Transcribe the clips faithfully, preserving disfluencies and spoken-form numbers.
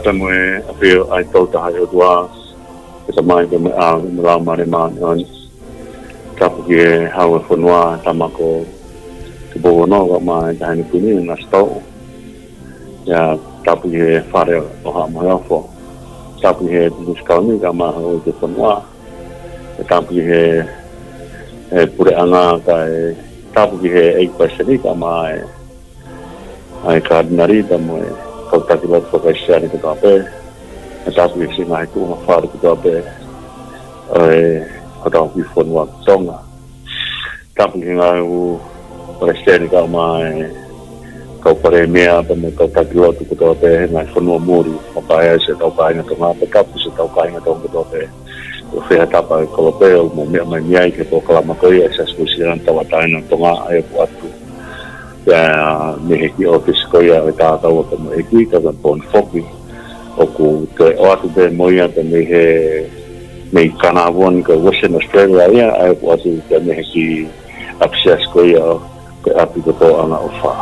Tau mo e ʻafio ʻa e Tolu Tahaʻi ʻOtua, ʻa e Tamai, pea mo e ʻAlo, pea mo e Laumālie Māʻoniʻoni. Tapu ki he Hau ʻo e fonua, Tama ko Tupou Ono, kae ʻumaʻā e Taʻahine Kuini, Nanasipauʻu. Pea tapu ki he Fale ʻo Haʻa Moheofo. Tapu ki he Tuʻi Sikauni, kae ʻumaʻā e houʻeiki ʻo e fonua. Pea tapu ki he, he puleʻanga, kae tapu ki he ʻEiki Palesiteni, kae ʻumaʻā e ʻa e Katinali, pea mo e kau taki lotu faka-Kalisitiane kotoa pē. Pea tapu ki he siʻi ngaahi tuʻunga fale kotoa pē ʻo e hotau kiʻi fonua ko Tonga. Tapu ki he ngaahi ʻū palesiteni, kae ʻumaʻā e kau palēmia, pea mo e kau taki lotu kotoa pē he ngaahi fonua muli, mo paea siʻetau kāinga Tonga, pea tapu siʻetau kāinga Tonga kotoa pē ʻi he fē ha tapa ʻo e kolope ʻoku mou meʻa mai mei ai ki he polokalama ko ia ʻa e Siasi Uēsiliana Tauʻatāina ʻo Tonga, ʻa ia ʻoku ʻoatu ia mei he kiʻi ʻōfisi ko ia ʻo e Tākau ʻa e Kau ʻEiki, ka ko e pō ni foki ʻoku toe ʻoatu pē mo ia pē mei he, mei Kanavon, ko Western Australia ia, ʻa ia ʻoku ʻoatu pē mei he kiʻi ʻapi siasi ko ia, ko e ʻApi ko Tōʻanga ʻOfa.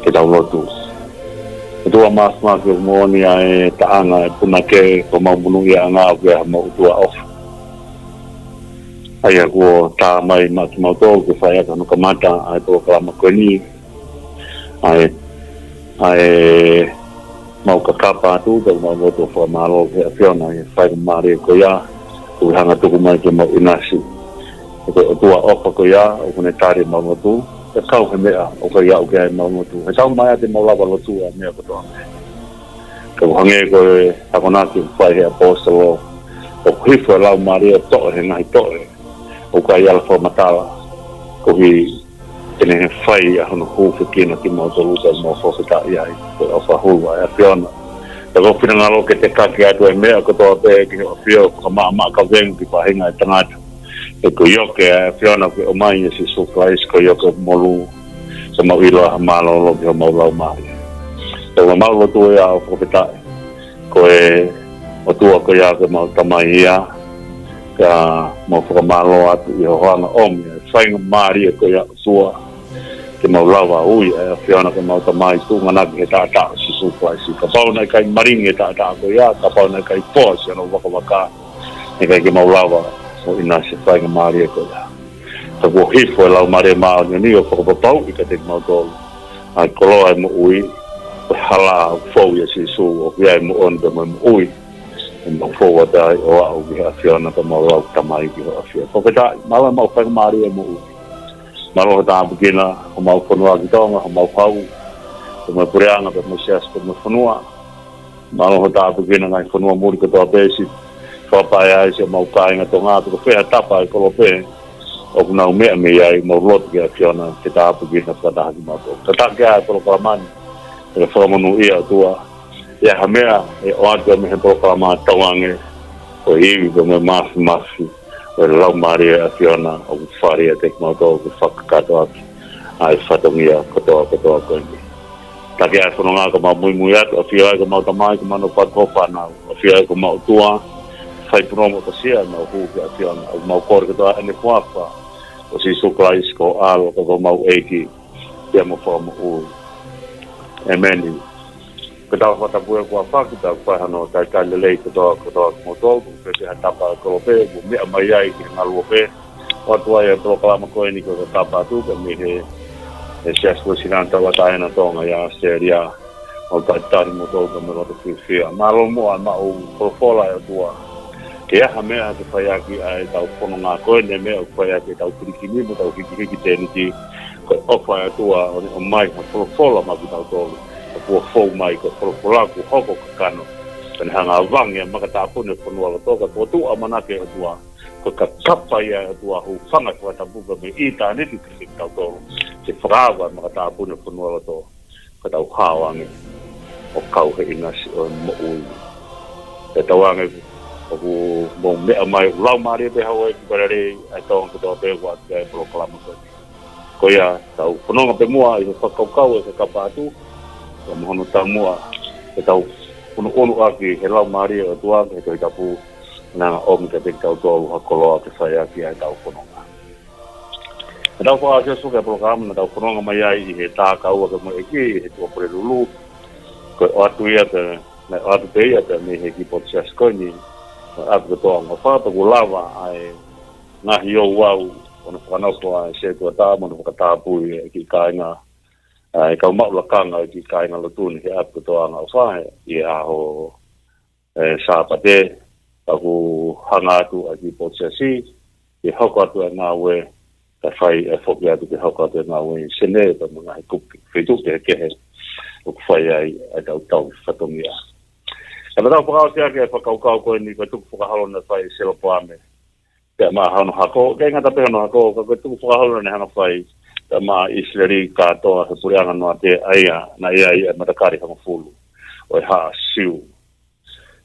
Ke tau lotu. ʻOtua Māfimafi, ʻoku moʻoni ʻa e taʻanga ʻa e punake, ko homau monūʻiaʻanga ʻoku ʻi ai hamau ʻOtua ʻofa. ʻA ia kuo tā mai maʻa kimautolu ke fai ʻaki hono kamata ʻa e polokalama ko eni. ʻA e, ʻa e mau kakapa atu, pea mau lotu ʻo fakamālō ki he ʻAfiona ʻi he faingamālie ko ia, kuo ke hanga ʻo tuku mai ke mau ʻinasi. He ko e ʻOtua ʻofa ko ia, ʻoku ne tali ʻemau lotu, pea kau he meʻa ʻoku ʻikai aʻu ki ai ʻemau lotu. He taumaiā te mau lava lotua ʻa e meʻa kotoa pē. Ka ʻoku hangē ko e akonaki ʻoku fai ʻe he ʻaposetolo, ʻoku hifo e Laumālie ʻo toʻe he ngaahi toʻe ʻoku ʻikai ala fakamatala, koeʻuhi ke ne fai ʻa hono hūfekina kimautolu, pea mau fakafetaʻi ai, ko e ʻofa hulu ʻa e ʻAfiona. Pea ko e finangalo ke tekaki atu e meʻa kotoa pē ki he ʻafio, fakamaʻamaʻa kavenga ki he faʻahinga ʻo e tangata. He ko e ʻioke ʻa e ʻAfiona kuo ʻomai ʻe Sīsū Kalaisi, ko e ʻioke molū, ke mau ʻilo ʻa e mālōlō ki homau laumālie. Pea mau lotu ia ʻo fakafetaʻi. Ko e ʻOtua ko ia ko homau Tamai ia, pea mau fakamālō atu ʻi hoʻo hanga ʻo ʻomi e faingamālie ko ia ʻOtua, ke mau lava ui ʻa e ʻAfiona ko homau Tamai tuʻunga ʻaki he taʻataʻa ʻo Sīsū Kalaisi. Kapau naʻe ʻikai malingi e taʻataʻa ko ia, kapau naʻe ʻikai poa siʻono vakavaka, heʻikai ke mau lava ʻo ʻinasi he faingamālie ko ia. Ka kuo hifo e Laumālie Māʻoniʻoni ʻo fakapapauʻi kiate kimautolu ʻa e koloa ʻo e moʻui, ko e hala ʻoku fou ʻia Sīsū, ʻoku ʻi ai e moʻoni pea mo e moʻui. ʻE mau fou atu ai ʻo aʻu ki he ʻAfiona pea mau lau Tamai ki hoʻo ʻafio. Fakafetaʻi, mālō e maʻu faingamālie ʻo e moʻui. Mālō hoʻo tāpuekina homau fonua ki Tonga, homau hau, pea mo e puleʻanga, pea mo e siasi, pea mo e fonua. Mālō hoʻo tāpuekina e ngaahi fonua muli kotoa pē, siʻi fakapaea ai siʻomau kāinga Tonga, pe ko fē ha tapa ʻo e kolope ʻoku nau meʻa mei ai, mau lotu ki he ʻAfiona ke tāpuekina fakataha kimautolu. Tataki ʻa e polokalama ni, ke fakamonūʻia ʻOtua. ʻI ai ha meʻa ʻe ʻoatu mei he polokalama, tauange, ko e ivi pea mo e māfimafi ʻo e Laumālie ʻo e ʻAfiona ʻoku fale ʻiate kimautolu ke fakakakato ʻaki ʻa e fatongia kotoa kotoa ko eni. Taki ʻa e fononga ka mau muimui atu, ʻafio ai ko homau Tamai, ko homau Naʻa Pātoʻi Fānau, ʻafio ai ko homau ʻOtua, fai punou mo ʻosi ʻa ʻemau hū ki he ʻAfiona, ʻoku mau kole kotoa ʻi he huafa ʻo Sīsū Kalaisi ko ho ʻAlo, ko homau ʻEiki pea mo Fakamoʻui. ʻĒmeni. Ko ʻetau fakatapu ē kuo fai, ke tau fai hano talitali lelei kotoa, kotoa kimoutolu, pe ko fē ha tapa ʻo e kolope ʻoku meʻa mai ai ki he ngaluope. ʻOatu ai e polokalama ko eni ko e Kakapa Atu, pea mei he, he Siasi Uēsiliana Tauʻatāina ʻo Tonga ʻi ʻAositelēlia. Mau talitali kimoutolu pea mo e loto fiefia. Mālō muʻa e maʻu folofola ʻa e ʻOtua. Ke ʻi ai ha meʻa ke fai ʻaki ʻa ʻetau fononga ko eni, meʻa ʻoku fai ʻaki ʻetau pilikimi mo ʻetau hikihiki tēniti. Ko e ʻofa ʻa e ʻOtua ʻo ne ʻomai ha folofola maʻa kitautolu. Ka kuo fou mai ko e folofola kuo hoko kakano. Ka ne hanga ʻo ʻavangi ʻa e makataʻapu ʻo e fonualoto, ka kuo tuʻu ʻamanaki ʻa e ʻOtua ko e kakapa ia ʻa e ʻOtua, hūfanga he fakatapu pea mei ʻitāniti kiate kitautolu. Ke fakaava ʻa e makataʻapu ʻo e fonualoto, ka tau hao ange ʻo kau he ʻinasi ʻo e moʻui. Pea tauange ʻoku mou meʻa mai, ʻoku laumālie pē houʻeiki, pea lelei ʻa e Tonga kotoa pē ʻoku ʻoatu ki ai e polokalama ko eni. Ko ia, tau fononga pē muʻa ʻi he fakakaukau ʻo e Kakapa Atu, pea mo hono taumuʻa, ke tau ʻunuʻunu ʻaki he Laumālie ʻo e ʻOtua, ki he Tohi Tapu, naʻa ne ʻomi kiate kitautolu ha koloa ke fai ʻaki ʻa ʻetau fononga. Naʻa tau fakaʻosiʻosi ʻa e polokalama naʻa tau fononga mai ai ʻi he Tākau ʻa e Kau ʻEiki, ʻi he Tuʻapulelulu, ko e ʻoatu ia ke Naʻe ʻoatu pē ia pea mei he kiʻi potu siasi ko eni, ʻo e ʻapi kotoa ʻoku ʻofa, pea kuo lava ʻa e ngaahi ouau ʻo ne fakanofo ʻa e setuata mo ne fakatapui e kiʻi kāinga, ʻa e kau maʻu lakanga e kiʻi kāinga lotu ni he ʻapi kotoa ʻoku ʻofa ʻi he ʻaho ʻo e Sāpate, pea kuo hanga atu ʻa e kiʻi potu siasi ke hoko atu e ngāue, kae fai e foki atu ke hoko atu e ngāue ʻi Senē pea mo e ngaahi kupu feituʻu kehekehe ʻoku fai ai ʻa e tau tau fatongia. Ka tau fakaʻosi ʻaki e fakakaukau ko eni, ko e tukufakaholo naʻe fai ʻe Selopoame pea maʻa hono hako, ʻikai ngata pē hono hako, ka ko e tukufakaholo naʻe hanga ʻo fai pea maʻa ʻIsileli kātoa he puleʻanga Noate, ʻa ia naʻe ʻi ai e matakali hongofulu ʻo e haʻa Siu.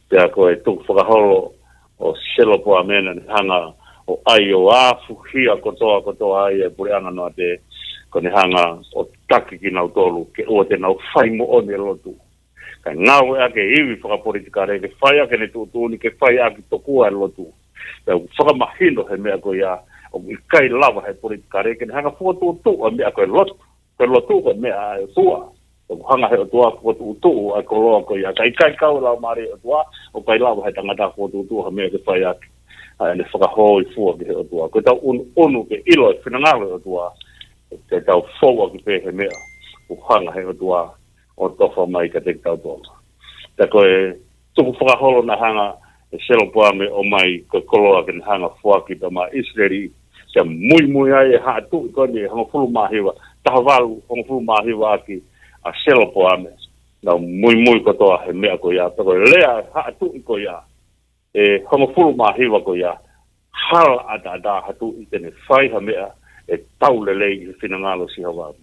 Pea ko e tukufakaholo ʻo Selopoame naʻe hanga ʻo ʻai ʻo afuhia kotoa kotoa ai e puleʻanga Noate, ko ʻene hanga ʻo taki kinautolu ke ʻoua te nau fai moʻoni e lotu. Kae ngāueʻaki e ivi fakapolitikale ke fai ʻaki ʻene tuʻutuʻuni ke fai ʻaki tokua e lotu. Pea ʻoku fakamahino he meʻa ko ia ʻoku ʻikai lava he politikale ke ne hanga ʻo fokotuʻutuʻu ʻa e meʻa ko e lotu. Ko e lotu ko e meʻa ʻa e ʻOtua. ʻOku hanga he ʻOtua ʻo fokotuʻutuʻu ʻa e koloa ko ia. Ka ʻikai kau e Laumālie ʻo e ʻOtua, ʻoku ʻikai lava he tangata ʻo fokotuʻutuʻu ha meʻa ke fai ʻaki ʻa ʻene fakahōifua ki he ʻOtua. Ko ʻetau ʻunuʻunu ke ʻilo e finangalo ʻo e ʻOtua, ke tau fou ʻaki pē he meʻa ʻoku hanga he ʻOtua ʻo tofa mai kiate kitautolu. Pea ko e tukufakaholo naʻe hanga ʻe Selopoame ʻo ʻomai ko e koloa ke ne hanga ʻo foaki pea maʻa ʻIsileli, ke muimui ai e haʻa tuʻi ko eni ʻe hongofulu mā hiva, taha valu hongofulu mā hiva ʻaki ʻa Selopoame. Nau muimui kotoa he meʻa ko ia, pea ko e lea e haʻa tuʻi ko ia ʻe hongofulu mā hiva ko ia, hala ʻataʻatā ha tuʻi te ne fai ha meʻa ʻe tau lelei ʻi he finangalo ʻo Sihova.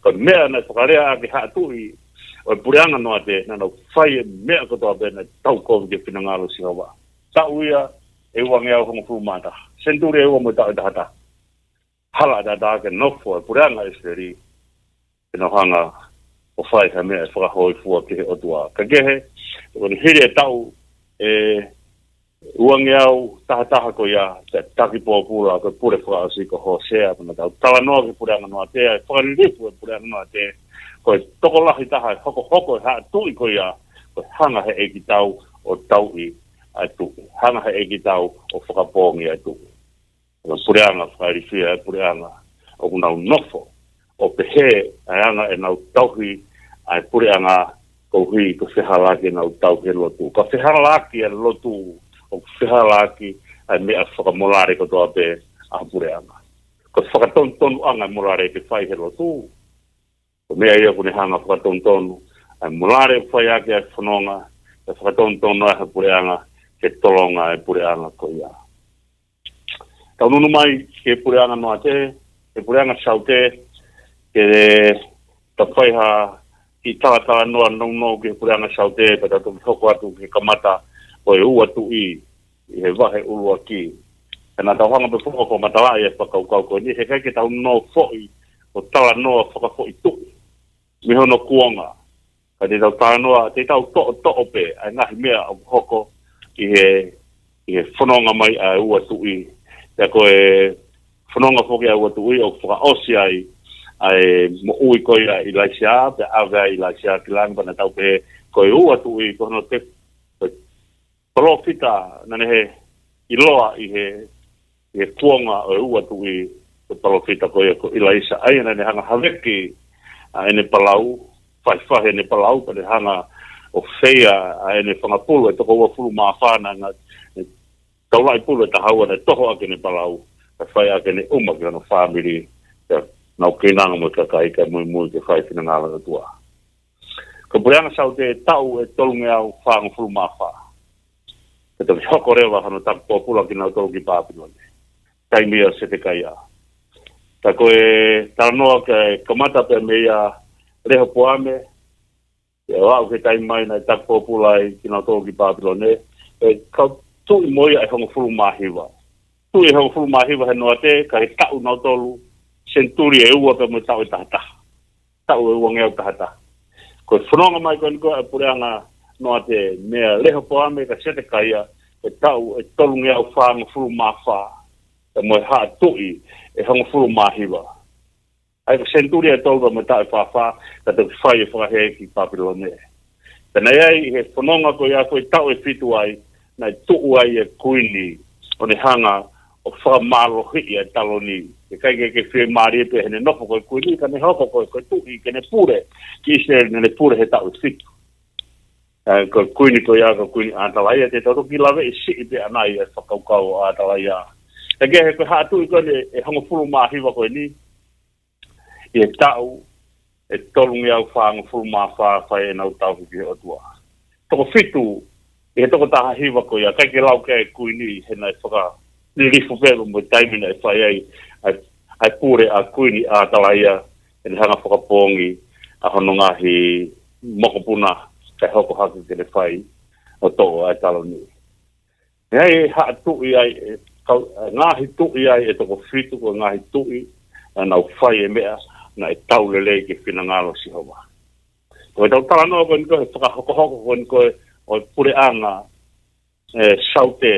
Ko e meʻa naʻe fakalea ʻaki e haʻa tuʻi ʻo e puleʻanga Noate, naʻa nau fai e meʻa kotoa pē naʻe tau kovi ki he finangalo ʻo Sihova. Taʻu ia ʻe uangeau hongofulu mā taha, senituli ʻe ua mo e taʻu ʻe taha taha. Hala ʻataʻatā ke nofo e puleʻanga ʻIsileli ke nau hanga ʻo fai ha meʻa ʻe fakahōifua ki he ʻOtua. Ka kehe, ko ʻene hili e taʻu ʻe uangeau taha taha ko ia, pea taki pōpula ko e pule fakaʻosi ko Hōsea, pea naʻa tau talanoa ki he puleʻanga Noate, ʻa e fakalilifu e puleʻanga Noate, ko e tokolahi taha e hokohoko e haʻa tuʻi ko ia, ko e hanga he ʻEikitau ʻo tauʻi ʻa e tuʻi. Hanga he ʻEikitau ʻo fakapoongi ʻa e tuʻi. Ko e puleʻanga fakailifia e puleʻanga ʻoku nau nofo ʻo pehē ʻa e anga ʻenau tauhi ʻa e puleʻanga koeʻuhi ko e fehālaaki ʻenau tauhi e lotu. Ka fehālaaki e lotu, ʻoku fehālaaki ʻa e meʻa fakamolale kotoa pē ʻa e puleʻanga. Ko e fakatonutonu ʻanga e molale ke fai he lotu. Ko e meʻa ia ʻoku ne hanga ʻo fakatonutonu ʻa e molale ʻoku fai ʻaki ʻa e fononga, ʻe fakatonutonu ʻa e puleʻanga ke tolonga e puleʻanga ko ia. Tau nunu mai ki he puleʻanga Noate, ki he puleʻanga Saute, ke tau fai ha kiʻi talatalanoa nounou ki he puleʻanga Saute, pea tau toki hoko atu ki he kamata ʻo e ua tuʻi ʻi he vahe ʻuluaki. Pea naʻa tau hanga pē foki ʻo matalaʻi e fakakaukau ko eni, he ʻikai ke tau nofoʻi ʻo talanoa fakafoʻituʻu mei hono kuonga. Ka te tau talanoa, te tau toʻotoʻo pē ʻa e ngaahi meʻa ʻoku hoko ʻi he, ʻi he fononga mai ʻa e ua tuʻi. Pea ko e fononga foki ʻa e ua tuʻi ʻoku fakaʻosi ai ʻa e moʻui ko ia ʻa ʻIlaisiā, pea ʻave ai ʻa ʻIlaisiā ki langi, pea naʻa tau pehē ko e ua tuʻi ko hono te, ko e palōfita naʻa ne ʻiloa ʻi he, ʻi he kuonga ʻo e ua tuʻi, ko e palōfita ko ia ko ʻIlaisa, ʻa ia naʻa ne hanga ʻo haveki ʻa ʻene palau, fahifahi ʻene palau, pea ne hanga ʻo feia ʻa ʻene fanga pulu ʻe toko uofulu mā fā naʻe ngata, taulaʻi pulu ʻe taha ua naʻe toho ʻaki ʻene palau, kae fai ʻaki ʻene ʻuma ki hono fāmili, pea nau keinanga mo e kakai kae muimui ke fai finangalo ʻo e ʻOtua. Ko e puleʻanga Saute taʻu ʻe tolungeau fāngofulu mā fā. Pea toki hoko leva hono taki pōpula kinautolu ki Pāpilone. Taimi ʻo Setekaia. Ka ko e talanoa ke kamata pē meia Lehopoame, ʻo aʻu ki he taimi mai naʻe taki pōpula ai kinautolu ki Pāpilone, ʻe kau tuʻi mo ia ʻe hongofulu mā hiva. Tuʻi ʻe hongofulu mā hiva he Noate, ka ʻi he taʻu nautolu, senituli ʻe ua pea mo e taʻu ʻe taha taha. Taʻu ʻe uangeau taha taha. Ko e fononga mai ko eni ko ē ʻa e puleʻanga Noate, meia Lehopoame kia Setekaia, ʻi he taʻu ʻe tolungeau fāngofulu mā fā, pea mo e haʻa tuʻi ʻe hongofulu mā hiva. ʻA ia ko e senituli ʻe tolu pea mo e taʻu ʻe fā fā, ka toki fai e fakahē ki Pāpilone. Pea naʻe ʻi ai ʻi he fononga ko ia ko e taʻu ʻe fitu ai, naʻe tuʻu ai e kuini ʻo ne hanga ʻo fakamālohiʻi e taloni. ʻIkai ke ke fiemālie pē heʻene nofo ko e kuini, ka ne hoko ko e, ko e tuʻi ke ne pule ki ʻIsileli, naʻa ne pule he taʻu ʻe fitu. ʻA, ko e kuini ko ia ko e Kuini ʻAtalaia, te tau toki lave ʻi siʻi pē ʻanai e fakakaukau ʻo ʻAtalaia. Ka ko e, ko e haʻa tuʻi ko eni ʻe hongofulu mā hiva ko eni, ʻi he taʻu ʻe tolungeau fāngofulu mā fā fai ʻenau tauhi ki he ʻOtua. Toko fitu ʻi he toko taha hiva ko ia, ʻikai ke lau ki ai e kuini he naʻe fakalilifu pē mo e taimi naʻe fai ai ʻa e, ʻa e pule ʻa Kuini ʻAtalaia, ʻene hanga fakapoongi ʻa hono ngaahi mokopuna kae hoko hake ke ne fai ʻo toʻo ʻa e taloni. ʻI ai e haʻa tuʻi ai, e kau, e ngaahi tuʻi ai ʻe toko fitu, ko e ngaahi tuʻi naʻa nau fai e meʻa naʻe tau lelei ki he finangalo ʻo Sihova. Ko e tau talanoa ko eni ko e fakahokohoko ko eni ko e ʻo e puleʻanga, e, Saute,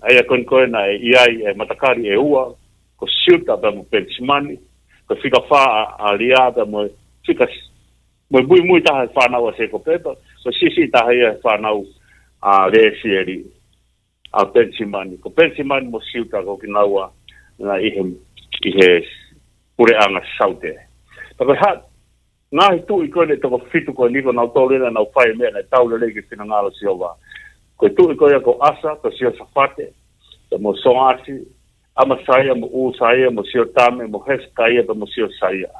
ʻa ia ko eni ko e naʻe ʻi ai e matakali ʻe ua, ko Siuta pea mo Penisimani, ko e fika fā ʻa, ʻa Lia pea mo e fika s-, mo e muimui taha e fānau ʻa Sēkope, pea ko e siʻisiʻi taha ia e fānau ʻa Lesieli, ʻa Penisimani. Ko Penisimani mo Siuta ko kinaua naʻe ʻi he, ʻi he puleʻanga Saute. Pea ko e haʻa ngaahi tuʻi ko eni ʻe toko fitu ko eni ko nautolu ia naʻa nau fai e meʻa naʻe tau lelei ki he finangalo ʻo Sihova. Ko e tuʻi ko ia ko ʻAsa, ko Siosafate, pea mo Soasi, ʻAmasaia mo ʻUsaia mo Siotame mo Hesekaia pea mo Siosaia.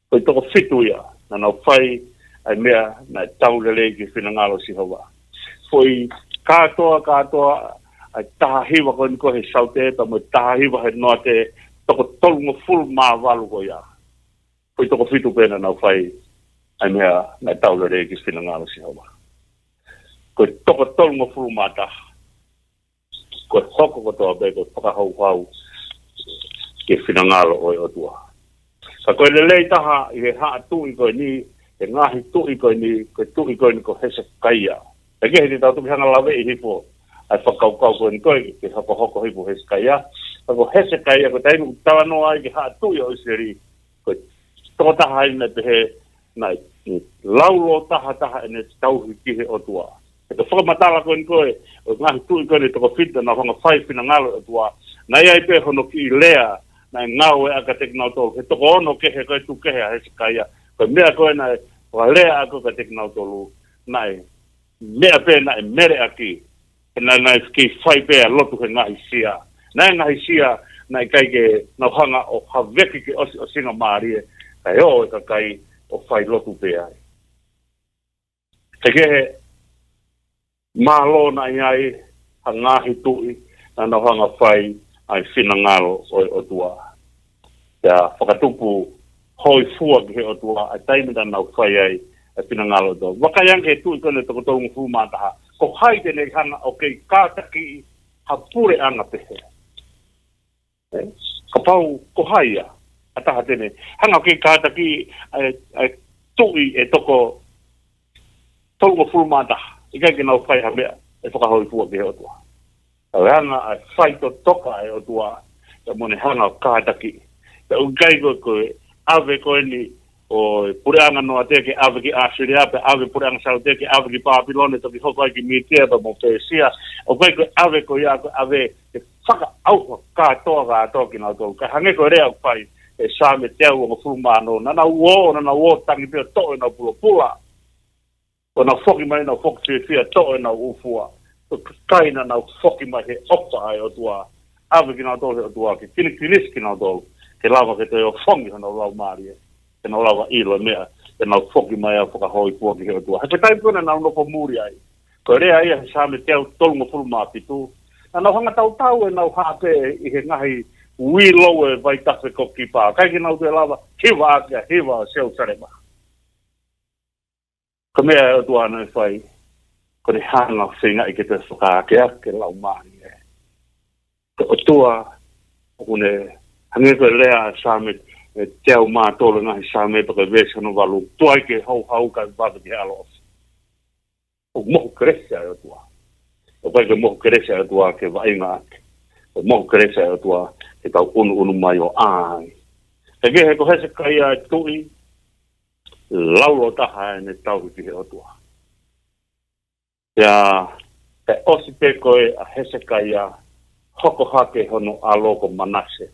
Ko e toko fitu ia naʻa nau fai ʻa e meʻa naʻe tau lelei ki he finangalo ʻo Sihova. Foʻi kātoa, kātoa ʻa e taha hiva ko eni ko e he Saute pea mo e taha hiva he Noate, toko tolungofulu mā valu ko ia. Foʻi toko fitu pē naʻa nau fai ʻa e meʻa naʻe tau lelei ki he finangalo ʻo Sihova. Ko e toko tolungofulu mā taha, ko e hoko kotoa pē ko e fakahouhau ki he finangalo ʻo e ʻOtua. Ka ko e lelei taha ʻi he haʻa tuʻi ko eni, he ngaahi tuʻi ko eni, ko e tuʻi ko eni ko Hesekaia. ʻE kehe te tau toki hanga lave ʻi hifo ʻa e fakakaukau ko eni ko e ke hokohoko hifo Hesekaia. Ka ko Hesekaia, ko e taimi ʻoku talanoa ai ki he haʻa tuʻi ʻo ʻIsileli, ko e tokotaha eni naʻe pehē naʻe, naʻe laulōtaha taha ʻene tauhi ki he ʻOtua. He ko e fakamatala ko eni ko e ʻo e ngaahi tuʻi ko eni ʻe toko fitu naʻa nau hanga fai finangalo ʻo e ʻOtua, naʻe ʻi ai pē hono kiʻi lea naʻe ngāueʻaki kiate kinautolu. He toko ono kehe ko e tuʻu kehe ʻa Hesekaia. Ko e meʻa ko ē naʻe fakalea ʻaki kiate kinautolu, naʻe meʻa pē naʻe meleʻaki. He naʻe, naʻe kei fai pē ʻa e lotu he ngaahi sia. Naʻe ngaahi sia naʻe ʻikai ke nau hanga ʻo haveki ke ʻosiʻosingamālie, kae ō e kakai ʻo fai lotu pē ai. ʻE kehe, mālō naʻe ʻi ai ha ngaahi tuʻi naʻa nau hanga fai ʻa e finangalo ʻo e ʻOtua. Pea fakatupu hōifua ki he ʻOtua ʻa e taimi naʻa nau fai ai ʻa e finangalo ʻo e ʻOtua. Vakai ange ki he tuʻi ko eni ʻe toko tolungofulu mā taha. Ko hai te ne hanga ʻo kei kātakiʻi ha puleʻanga pehē? Ē? Kapau ko hai ia ha taha te ne hanga ʻo kei kātakiʻi ʻa e, ʻa e tuʻi ʻe toko tolungofulu mā taha, ʻikai ke nau fai ha meʻa ʻe fakahōifua ki he ʻOtua. Ka ʻe hanga ʻo fai totoka ʻa e ʻOtua, pea mo ne hanga ʻo kātakiʻi. Pea ʻoku ʻikai ko e, ko e ʻave ko eni ʻo e puleʻanga Noate ke ʻave ki ʻAsilia, pea ʻave puleʻanga Saute ke ʻave ki Pāpilone, toki hoko ai ki Mītia pea mo Pēsia. ʻOku ʻikai ko e ʻave ko ia, ko e ʻave ke fakaʻauha kātoa, kātoa kinautolu. Kae hangē ko e lea ʻoku fai ʻe Saame teau hongofulu mā ono, naʻa nau ō, naʻa nau ō tangi pē ʻo toʻo ʻenau pulopula. ʻO nau foki mai, nau foki fiefia, toʻo ʻenau ʻū fua. Ko e kakai naʻa nau foki mai he ʻofa ʻa e ʻOtua, ʻave kinautolu he ʻOtua ke kinikini kinautolu, ke lava ke toe ʻofongi honau laumālie, ke nau lava ʻilo e meʻa, ke nau foki mai ʻo fakahōifua ki he ʻOtua. He ko e taimi ko ē naʻa nau nofo muli ai, ko e lea ia he Saame teau tolungofulu mā fitu, naʻa nau hanga ʻo tautau ʻenau haʻape ʻi he ngaahi uilo ʻo e vaitafe ko Kipa, kae ʻikai ke nau toe lava hiva ʻaki ʻa e hiva ʻo Selusalema. Ko e meʻa ʻa e ʻOtua naʻe fai, ko ʻene hanga ʻo feingaʻi ke toe fakaakeake e laumālie. Ko e ʻOtua, ʻoku ne, hangē ko e lea ʻa Saame, ʻe teau mā tolu e ngaahi Saame pea ko e veesi hono valu: Tuai ke houhau kae vave ki he ʻaloʻofa. ʻOku mohu kelesi ʻa e ʻOtua. ʻOku ʻikai ke mohu kelesi ʻa e ʻOtua ke vaʻinga ʻaki. ʻOku mohu kelesi ʻa e ʻOtua ke tau ʻunuʻunu mai ʻo ʻai. He kehe ko Hesekaia e tuʻi, laulōtaha ʻene tauhi ki he ʻOtua. Pea, pea ʻosi pē ko ē ʻa Hesekaia, hoko hake hono ʻalo ko Manase.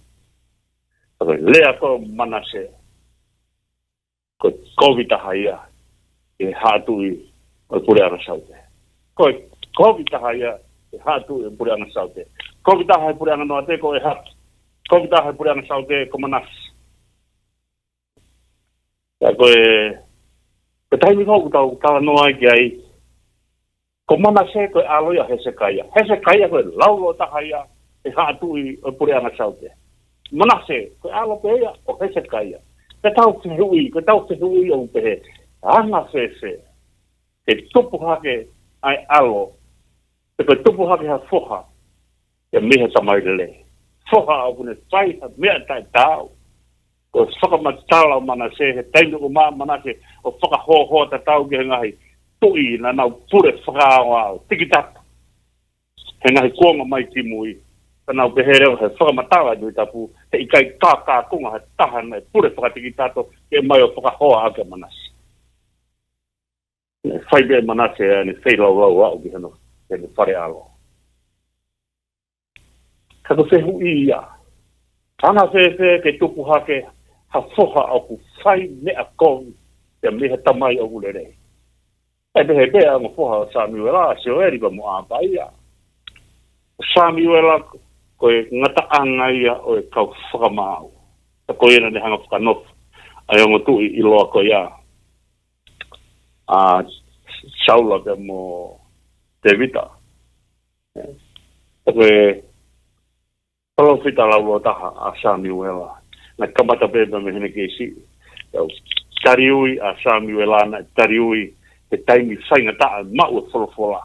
Pea ko e lea ko ē ʻo Manase, ko e kovi taha ia ʻi he haʻa tuʻi ʻo e puleʻanga Saute. Ko e kovi taha ia ʻi he haʻa tuʻi ʻo e puleʻanga Saute. Kovi taha ʻi he puleʻanga Noate ko ʻEhapi. Kovi taha ʻi he puleʻanga Saute ko Manase. Pea ko e, ko e taimi ko ē ʻoku tau talanoa ai ki ai, ko Manase ko e ʻalo ia ʻo Hesekaia. Hesekaia ko e lauloa taha ia ʻi he haʻa tuʻi ʻo e puleʻanga Saute. Manase ko e ʻalo pē ia ʻo Hesekaia. Ko ʻetau fehuʻi, ko ʻetau fehuʻi ʻoku pehē, anga fēfē ke tupu hake ʻa e ʻalo, pe ko e tupu hake ha foha ia mei ha tamai lelei, foha ʻoku ne fai ha meʻa taʻetaau. Ko e fakamatala ʻo Manase, he taimi ko ē ʻoku maʻu ai ʻa Manase ʻo fakahōhō tatau ki he ngaahi tuʻi naʻa nau pule fakaaoao, tikitato he ngaahi kuonga mai kimui. Ka naʻa nau pehē leva he fakamatala ʻa e Tohi Tapu, he ʻikai kākākunga ha taha naʻe pule fakatikitato ke ʻomai ʻo fakahoa ʻaki ʻa Manase. Naʻe fai pē ʻe Manase ʻa ʻene feilaulau ʻo aʻu ki hono, ki hono fale ʻalo. Ka ko e fehuʻi ia, anga fēfē ke tupu hake ha foha ʻoku fai meʻa kovi ia mei ha tamai ʻoku lelei? ʻE pehē pē ʻa e ongo foha ʻo Samiuela, ʻa Sioeli pea mo ʻApaia. ʻO Samiuela ko e ngataʻanga ia ʻo e kau fakamaau. Ka ko ia naʻa ne hanga ʻo fakanofo ʻa e ongo tuʻi ʻiloa ko ia, ʻa Saula pea mo Tēvita. Ka ko e palōfita lauloa taha ʻa Samiuela. Naʻe kamata pē pea mei heʻene kei siʻi. Tau taliui ʻa Samiuela, naʻe taliui he taimi faingataʻa maʻu e folofola.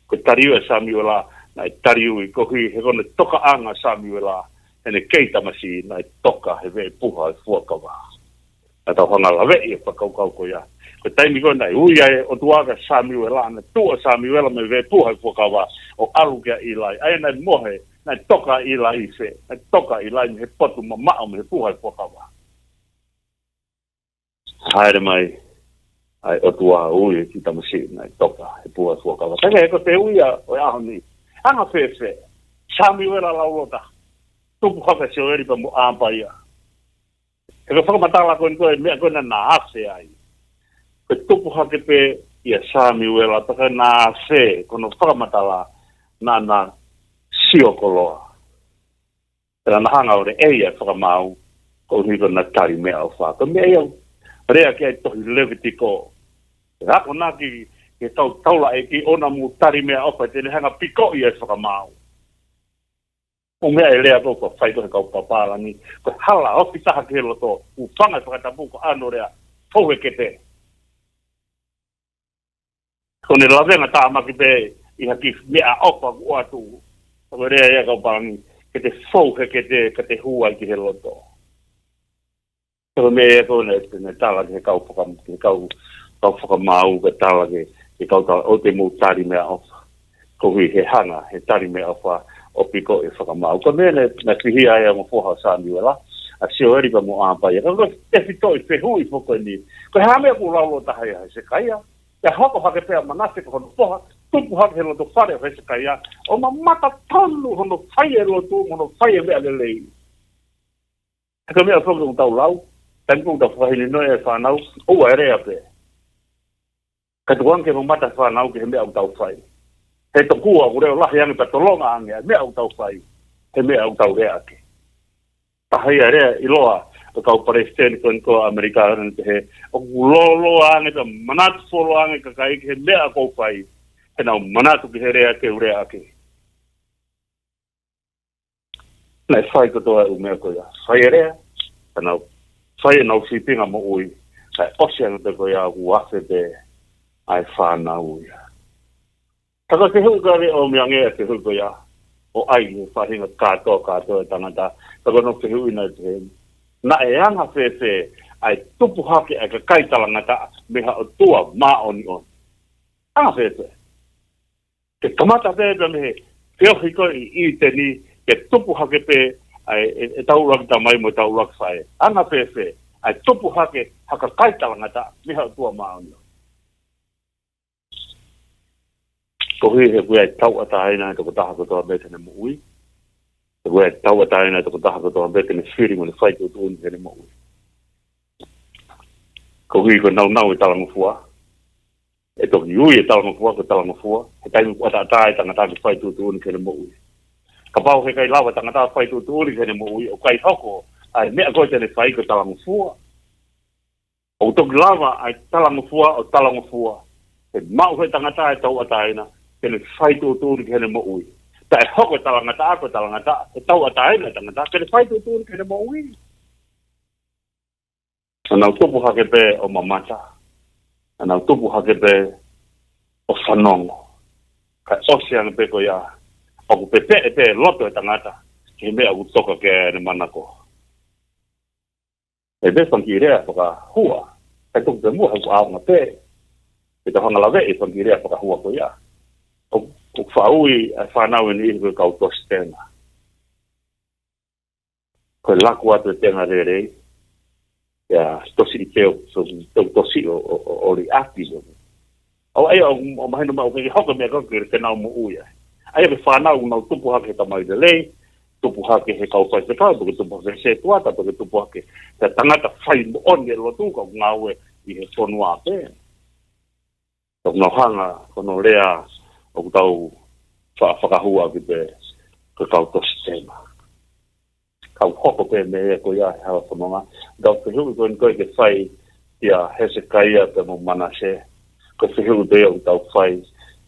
Ko e taliui ʻa Samiuela, naʻe taliui koeʻuhi he ko ʻene tokaʻanga ʻa Samiuela heʻene kei tamasiʻi, naʻe toka he veʻe puha ʻo e fuakava. Naʻa tau hanga ʻo laveʻi e fakakaukau ko ia. Ko e taimi ko ē naʻe ui ai e ʻOtua kia Samiuela, naʻe tuʻu ʻa Samiuela mei he veʻe puha ʻo e fuakava ʻo ʻalu kia ʻIlai. ʻA ia naʻe mohe, naʻe toka ʻa ʻIlai ʻi fē? Naʻe toka ʻa ʻIlai mei he potu mamaʻo mei he puha ʻo e fuakava. Hāʻele mai ʻa e ʻOtua ʻo ui e kiʻi tamasiʻi naʻe toka he puha ʻo e fuakava. Ka ko e fehuʻi ia ʻo e ʻaho ni, anga fēfē Samiuela lauloa taha, tupu hake ʻa Sioeli pea mo ʻApaia? He ko e fakamatala ko eni ko e meʻa ko ē naʻa na afe ai. Ko e tupu hake pē ia ʻa Samiuela, pea ko e naʻa afe, ko hono fakamatala naʻa na sio koloa. Pea naʻa na hanga ʻo leʻei ʻa e fakamaau, koeʻuhi ko ʻena tali meʻaʻofa. Ko e meʻa ia ʻoku lea ki ai e tohi Levitiko. ʻE akonaki ki he kau taulaʻeiki ʻoua naʻa mou tali meʻaʻofa, te ne hanga ʻo pikoʻi ʻa e fakamaau. Ko e meʻa ʻa e lea ko ē ʻoku fai ko ē he kau papālangi, ko e hala ofi taha ki he loto, ʻoku fanga e fakatapu ko hono lea, fou he kete. Ko ʻene lavengatāmaki pē ʻi ha kiʻi meʻaʻofa kuo ʻoatu. Ko e lea ia ʻa e kau papālangi, ke te fou he kete, ka te hū ai ki he loto. Ko e meʻa ia ko ē naʻe, naʻe tala ki he kau faka-, ki he kau, kau fakamaau, ke tala ki he, ki he kau tala, ʻoua te mou tali meʻaʻofa. Koeʻuhi he hanga he tali meʻaʻofa ʻo pikoʻi e fakamaau. Ko e meʻa naʻe, naʻe pihia ai ʻa e ongo foha ʻo Samiuela, ʻa Sioeli pea mo ʻApaia. Ka ko e tefitoʻi fehuʻi foki eni, ko e hā e meʻa ʻoku lauloa taha ai ʻa Hesekaia? Pea hoko hake pē ʻa Manase ko hono foha, tupu hake he loto fale ʻo Hesekaia, ʻo mamata tonu hono fai e lotu, mo hono fai e meʻa lelei. He ko e meʻa foki ʻoku tau lau, taimi ko ē ʻoku tau fakahinohino ai e fānau, ʻoua ʻe lea pē. Kae tuku ange ke mamata e fānau ki he meʻa ʻoku tau fai. He tokua ʻoku leʻo lahi ange pea tolonga ange ʻa e meʻa ʻoku tau fai he meʻa ʻoku tau lea ʻaki. Taha ia e lea ʻiloa ʻa e kau palesiteni ko eni ʻo ʻAmelika, naʻa ne pehē, ʻoku lōloa ange pea manatu fuoloa ange e kakai ki he meʻa ʻoku ou fai, he nau manatu ki he lea te u lea ʻaki. Naʻe fai kotoa e ʻū meʻa ko ia. Fai e lea, ka nau fai ʻenau sīpinga moʻui, kae ʻosi ange pē ko ia ʻoku afe pē ʻa e fānau ia. Ka ko e fehuʻi ko ē ʻoku ʻomi ange ʻa e fehuʻi ko ia, ʻo ʻai ki he faʻahinga kātoa kātoa e tangata, ka ko hono fehuʻi naʻe pehē, naʻe anga fēfē ʻa e tupu hake ʻa e kakai talangataʻa mei ha ʻOtua māʻoniʻoni? Anga fēfē? Ke kamata pē pea mei he feohi ko ē ʻi ʻĪteni, ke tupu hake pē ʻa e, e, ʻetau ʻuluaki tamai mo ʻetau ʻuluaki faʻē. Anga fēfē ʻa e tupu hake ha kakai talangataʻa mei ha ʻOtua māʻoniʻoni? Koeʻuhi he ʻoku ʻi ai e tauʻatāina ʻa e tokotaha kotoa pē ki heʻene moʻui. He ʻoku ʻi ai e tauʻatāina ʻa e tokotaha kotoa pē ki heʻene fili mo ʻene fai tuʻutuʻuni ki heʻene moʻui. Koeʻuhi ko e nāunau e talangofua, ʻe toki ui e talangofua ko e talangofua he taimi ʻoku ʻataʻatā ai e tangata ke fai tuʻutuʻuni ki heʻene moʻui. Kapau he ʻikai lava e tangata ʻo fai tuʻutuʻuni ki heʻene moʻui, ʻoku ʻikai hoko ʻa e meʻa ko ē te ne fai ko e talangofua. ʻOku toki lava ʻa e talangofua ʻo talangofua. ʻE maʻu ʻe he tangata e tauʻatāina ke ne fai tuʻutuʻuni ki heʻene moʻui. Pea ʻe hoko e talangataʻa ko e talangataʻa, ʻe tauʻatāina e tangata ke ne fai tuʻutuʻuni ki heʻene moʻui. Naʻa nau tupu hake pē ʻo mamata. Naʻa nau tupu hake pē ʻo fanongo. Kae ʻosi ange pē ko ia, ʻoku pepeʻe pē loto e tangata ki he meʻa ʻoku toka ki ai ʻene manako. ʻE pē fanga kiʻi lea fakahua, ʻe tuku pē muʻa he ʻoku ʻaonga pē. ʻE tau hanga ʻo laveʻi e fanga kiʻi lea fakahua ko ia. ʻOku, ʻoku faʻa ui ʻa e fānau ʻe niʻihi ko e kau tosi tenga. Ko e laku atu e tenga lelei, ia, tosi ʻi teo, so, teu tosi ʻo, ʻo, ʻo, ʻo liʻaki, so. ʻA ia, ʻoku, ʻoku mahino mai ʻoku ʻikai ke hoko e meʻa ko ē ke, ke nau moʻui ai. ʻA ia ko e fānau ʻoku nau tupu hake he tamai lelei, tupu hake he kau faifekau, pe ko e tupu hake he setuata, pe ko e tupu hake he tangata fai moʻoni e lotu, ka ʻoku ngāue ʻi he fonua pē. ʻOku nau hanga ko hono lea ʻoku tau fa-, fakahua ki he, ki he kau tosi tenga. Kau hoko pē meʻa ko ia he hala fononga. Tau fehuʻi ko eni ko ē ke fai kia Hesekaia pea mo Manase. Ko e fehuʻi pē ʻoku tau fai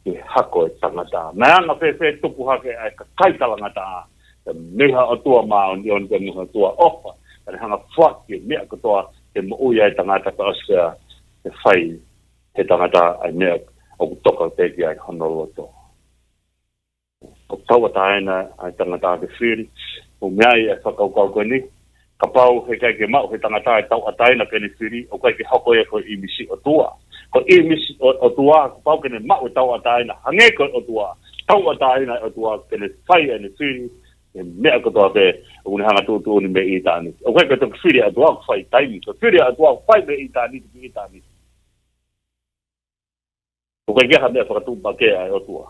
ki he hako e tangata. Naʻe anga-fēfē tupu hake ʻa e kakai talangataʻa, pea mei ha ʻOtua māʻoniʻoni pea mei ha ʻOtua ʻofa, ka ne hanga ʻo foaki e meʻa kotoa ke moʻui ai e tangata kae ʻosi pea ke fai ʻe he tangata ʻa e meʻa ʻoku toka pē ki ai hono loto. ʻOku tauʻatāina ʻa e tangata ke fili. ʻOku meaʻi e fakakaukau ko eni, kapau he ʻikai ke maʻu ʻe he tangata e tauʻatāina ki heʻene fili, ʻoku ʻikai ke hoko ia ko e ʻīmisi ʻOtua. Ko e ʻīmisi ʻo, ʻOtua, kapau ke ne maʻu e tauʻatāina hangē ko e ʻOtua, tauʻatāina e ʻOtua ke ne fai ʻene fili he meʻa kotoa pē ʻoku ne hanga ʻo tuʻutuʻuni mei ʻitāniti. ʻOku ʻikai ko e toki fili ʻa e ʻOtua ʻoku fai taimi, ko e fili ʻa e ʻOtua ʻoku fai mei ʻitāniti ki ʻitāniti. ʻOku ʻikai ke ʻi ai ha meʻa fakatuʻupakē ʻa e ʻOtua.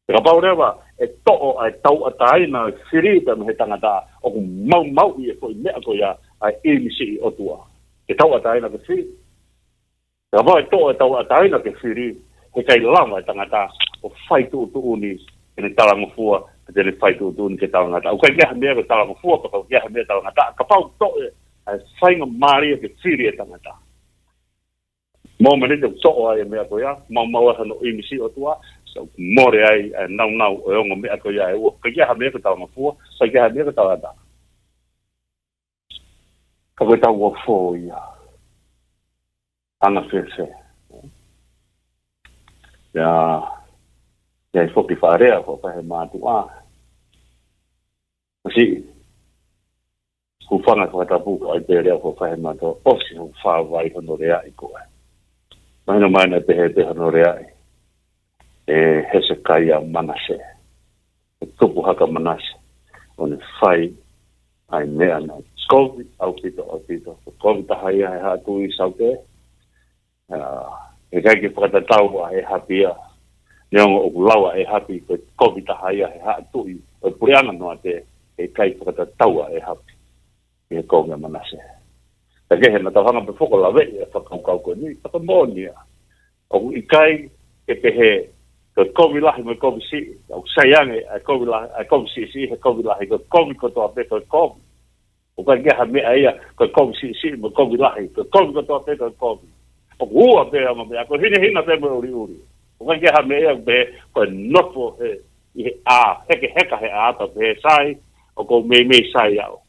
Pea kapau leva ʻe toʻo ʻa e tauʻatāina ʻo e fili pea mei he tangata, ʻoku maumauʻi e foʻi meʻa ko ia ʻa e ʻīmisi ʻOtua. Ke tauʻatāina ke fili. Pea kapau ʻe toʻo e tauʻatāina ke fili, he ʻikai lava e tangata ʻo fai tuʻutuʻuni ki heʻene talangofua, pe te ne fai tuʻutuʻuni ki he talangataʻa. ʻOku ʻikai ke ʻi ai ha meʻa ko e talangofua, pea ʻoku ʻikai ke ʻi ai ha meʻa talangataʻa, kapau ʻe toʻo e, ʻa e faingamālie ke fili e tangata. Mōmeniti ʻoku toʻo ai e meʻa ko ia, maumau ai hono ʻīmisi ʻOtua, so mole ai e nāunau ʻo e ongo meʻa ko ia ʻe ua, ʻikai ke ʻi ai ha meʻa ko e talangofua, ʻikai ke ʻi ai ha meʻa ko e talangataʻa. Ka ko e tau ua fō ia. Anga-fēfē. Ia, ia ʻi ai foki e fakalea ko e fahe mātuʻa. Masi, hūfanga he fakatapu ko e ʻai pē lea ko e fahe mātuʻa, ʻosi hoʻo fāvai hono leaʻi ko ē. Mahino mai naʻe pehē pē hono leaʻi ʻe Hesekaia Manase. ʻE tupu hake ʻa Manase ʻo ne fai ʻa e meʻa naʻe kovi ʻaupito, ʻaupito. Ko e kovi taha ia he haʻa tuʻi Saute. ʻA, he ʻikai ke fakatatau ʻa ʻĒhapi ia. Neongo ʻoku lau ʻa ʻĒhapi ko e kovi taha ia he haʻa tuʻi ʻo e puleʻanga Noate, he ʻikai fakatatau ʻa ʻĒhapi ʻi he kovi ʻa Manase. Ka kehe naʻa tau hanga pē foki ʻo laveʻi e fakakaukau ko eni, ka ko e moʻoni ia. ʻOku ʻikai ke pehē ko e kovi lahi mo e kovi siʻi, ʻoku sai ange ʻa e kovi lahi, ʻa e kovi siʻisiʻi he kovi lahi, ko e kovi kotoa pē ko e kovi. ʻOku ʻikai ke ʻi ai ha meʻa ia ko e kovi siʻisiʻi mo e kovi lahi, ko e kovi kotoa pē ko e kovi. ʻOku ua pē ʻa e ongo meʻa, ko e hinehina pē mo e ʻuliʻuli. ʻOku ʻikai ke ʻi ai ha meʻa ia ʻoku pehē ko e nofo he, ʻi he ʻā, hekeheka he ʻā, pea pehē sai, ʻoku ou meimei sai au.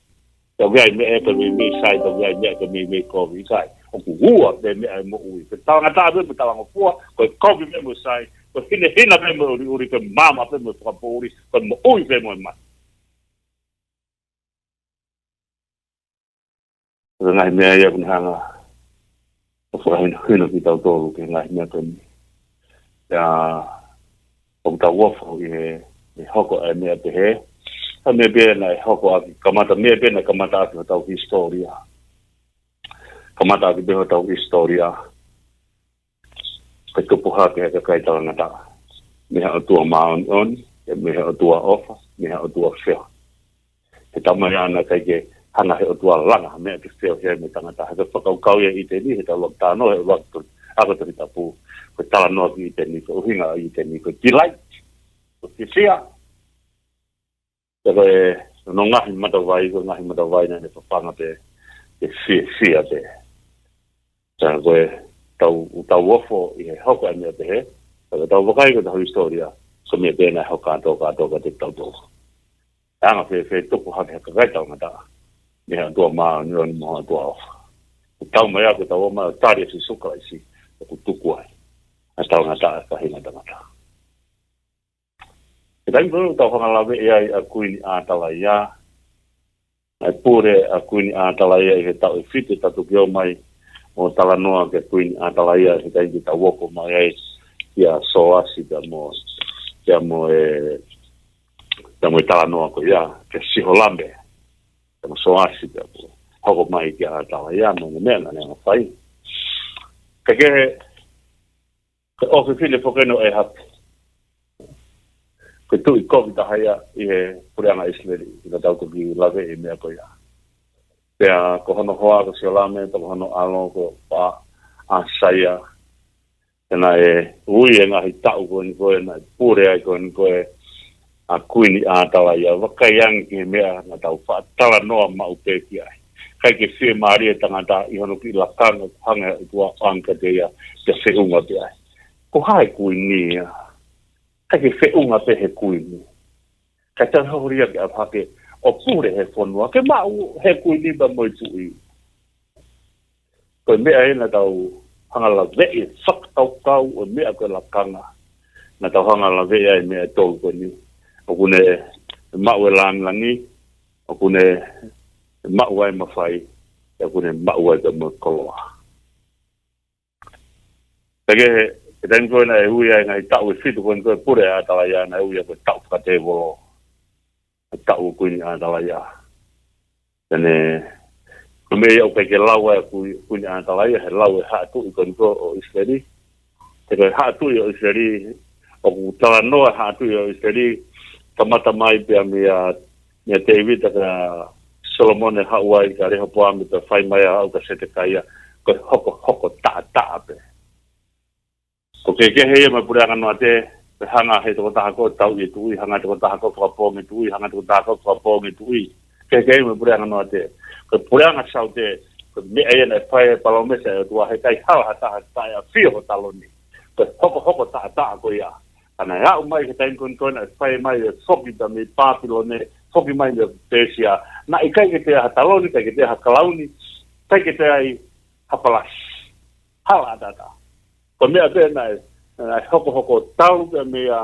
Pea ʻoku ʻi ai e meʻa ko e meimei sai, pea ʻoku ʻi ai e meʻa ko e meimei kovi, sai. ʻOku ua pē meʻa ʻi he moʻui. Ko e talangataʻa pē mo e talangofua, ko e kovi pē mo e sai, ko e hinehina pē mo e ʻuliʻuli, ko e maama pē mo e fakapoʻuli, ko e moʻui pē mo e mate. Ko e ngaahi meʻa ia ʻoku ne hanga ʻo fakahinohino kitautolu ki he ngaahi meʻa ko eni. Ia, ʻoku tau ofo ʻi he, ʻi he hoko ʻa e meʻa pehē. ʻA e meʻa pē naʻe hoko ʻaki, kamata meʻa pē naʻe kamata ʻaki hotau hisitōlia. Kamata ʻaki pē hotau hisitōlia. Ko e tupu hake ʻa e kakai talangataʻa. mei ha ʻOtua māʻoniʻoni, mei ha ʻOtua ʻofa, mei ha ʻOtua feohi. He taumaiā naʻe ʻikai ke hanga he ʻOtua ʻo langa ha meʻa ke feohi ai mo e tangata. He ko e fakakaukau ia ʻa ʻĪteni, he tau ʻuluaki talanoa he ʻuluaki tohi, ako Tohi Tapu, ko e talanoa ki ʻĪteni, ko e ʻuhinga ʻo ʻĪteni, ko e delight, ko e fiefia. Pea ko e, hono ngaahi matavai, ko e ngaahi matavai naʻa ne papanga pē, ke fiefia pē. Ka ko e tau, tau ofo ʻi he hoko ʻa e meʻa pehē, ka ko e tau vakai ko e tau hisitōlia, ko e meʻa pē naʻe hoko kātoa, kātoa kiate kitautolu. ʻE anga fēfē tuku hake ha kakai taʻengata mei ha ʻOtua māʻoniʻoni mo ha ʻOtua ʻofa? Ko e taumaiā ko e tau ō mai ʻo tali ʻa Sīsū Kalaisi, ʻoku tuku ai ʻa e taʻengata ʻa e faʻahinga tangata. He taimi ko ē ʻoku tau hanga ʻo laveʻi ai ʻa Kuini ʻAtalaia, naʻe pule ʻa Kuini ʻAtalaia ʻi he taʻu ʻe fitu, tau toki ō mai ʻo talanoa ki he Kuini ʻAtalaia he taimi te tau ō mai ai kia Soasi pea mo, pea mo e, pea mo e talanoa ko ia kia Sihorame, pea mo Soasi pea mo, hoko mai kia ʻAtalaia mo e meʻa naʻa ne hanga ʻo fai. Ka ko e, ko e ʻofefine foki eni ʻo ʻĒhapi, ko e tuʻi kovi taha ia ʻi he puleʻanga ʻIsileli, ʻi he tau toki laveʻi e meʻa ko ia. Pea ko hono hoa ko Sihorame, pea ko hono ʻalo ko Āsaia. Pea naʻe ui e ngaahi taʻu ko eni ko ē naʻe pule ai ko eni ko ē ʻa Kuini ʻAtalaia, vakai ange ki he meʻa naʻa tau faʻa talanoa maʻu pē ki ai. ʻIkai ke fiemālie e tangata ʻi hono kiʻi lakanga, hanga ʻe he ʻOtua ʻo ʻoange kiate ia, pea feʻunga pē ai. Ko hai e kuini ia? ʻIkai ke feʻunga pē he kuini. Kae tau hoko ia ke ʻalu hake ʻo pule he fonua, ke maʻu he kuini pea mo e tuʻi. Ko e meʻa ē naʻa tau hanga ʻo laveʻi e fakakaukau ʻo e meʻa ko e lakanga. Naʻa tau hanga ʻo laveʻi ai e meʻa ʻe tolu ko eni. ʻOku ne maʻu e lāngilangi, ʻoku ne maʻu ai e mafai, ʻoku ne maʻu ai pea mo e koloa. Pea ko e, he taimi ko ē naʻe ui ai, ngaahi taʻu ʻe fitu ko eni ko ē pule ʻa ʻAtalaia, naʻe ui ia ko e taʻu fakatēvolo. Ko e taʻu ʻo Kuini ʻAtalaia. Pea ne, ko e meʻa ia ʻoku ʻikai ke lau ai ʻa Kui-, Kuini ʻAtalaia he lau e haʻa tuʻi ko eni ko ē ʻo ʻIsileli. He ko e haʻa tuʻi ʻo ʻIsileli, ʻoku talanoa e haʻa tuʻi ʻo ʻIsileli, kamata mai pea meia, meia Tēvita kia Solomone, haʻu ai kia Lehopoame, pea fai mai ʻo aʻu kia Setekaia, ko e hokohoko taʻataʻa pē. Ko e kehekehe ia mo e puleʻanga noate, pea hanga ʻe he tokotaha ko ē ʻo tauʻi e tuʻi, hanga ʻe he tokotaha ko ē ʻo fakapoongi e tuʻi, hanga ʻe he tokotaha ko ē ʻo fakapoongi e tuʻi. Kehekehe ia mo e puleʻanga noate. Ko e puleʻanga saute, ko e meʻa ia naʻe fai e palōmesi ʻa e ʻOtua, he ʻikai hala ha taha ʻe taʻeʻafio ho taloni. Ko e hokohoko taʻataʻa ko ia. Ka naʻe aʻu mai ki he taimi ko eni ko ē naʻe fai mai e foki pea mei Pāpilone, foki mai mei Pēsia. Naʻe ʻikai ke toe ai ha taloni, ʻikai ke toe ai ha kalauni, ʻikai ke toe ai ha palasi. Hala ʻataʻatā. Ko e meʻa pē naʻe, naʻe hokohoko talu pē meia,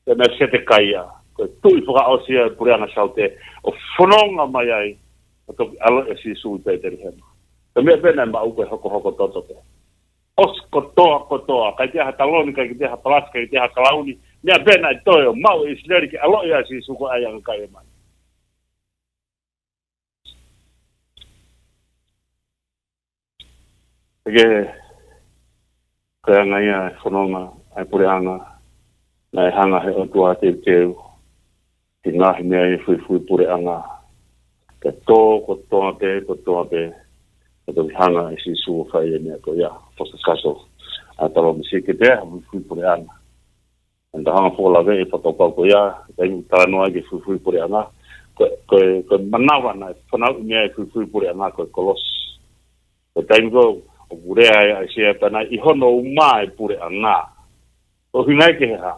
pē meia Setekaia. Ko e tuʻi fakaʻosi ia e puleʻanga saute ʻo fononga mai ai, ʻo toki ʻaloʻi ʻa Sīsū ʻi Pētelihema. Ko e meʻa pē naʻe maʻu ko e hokohoko toto pē. ʻOsi kotoa, kotoa. ʻIkai toe ai ha taloni, ʻikai toe ai ha palasi, ʻikai toe ai ha kalauni. Meʻa pē naʻe toe ʻo maʻu ʻe ʻIsileli ke ʻaloʻi ʻa Sīsū ko e ʻaiʻanga kai ʻe mai. Pea ko e anga ia e fononga ʻa e puleʻanga, naʻe hanga ʻe he ʻOtua ʻo teuteu ki he ngaahi meʻa ʻi he fuifui puleʻanga. Ke tō kotoa pē, kotoa pē, ke toki hanga ʻe Sīsū ʻo fai e meʻa ko ia, fakakakato ʻa e palōmesi ke toe ai ha fuifui puleʻanga. Naʻa tau hanga foki ʻo laveʻi e fakakaukau ko ia, taimi ʻoku talanoa ai ki he fuifui puleʻanga. Ko, ko, ko e manava naʻe fanauʻi mei ai e fuifui puleʻanga ko e kolosi. Ko e taimi ko ē ʻoku lea ai ʻa ʻAisea pea naʻe ʻi hono uma e puleʻanga. Ko e ʻuhinga ia ki he hā?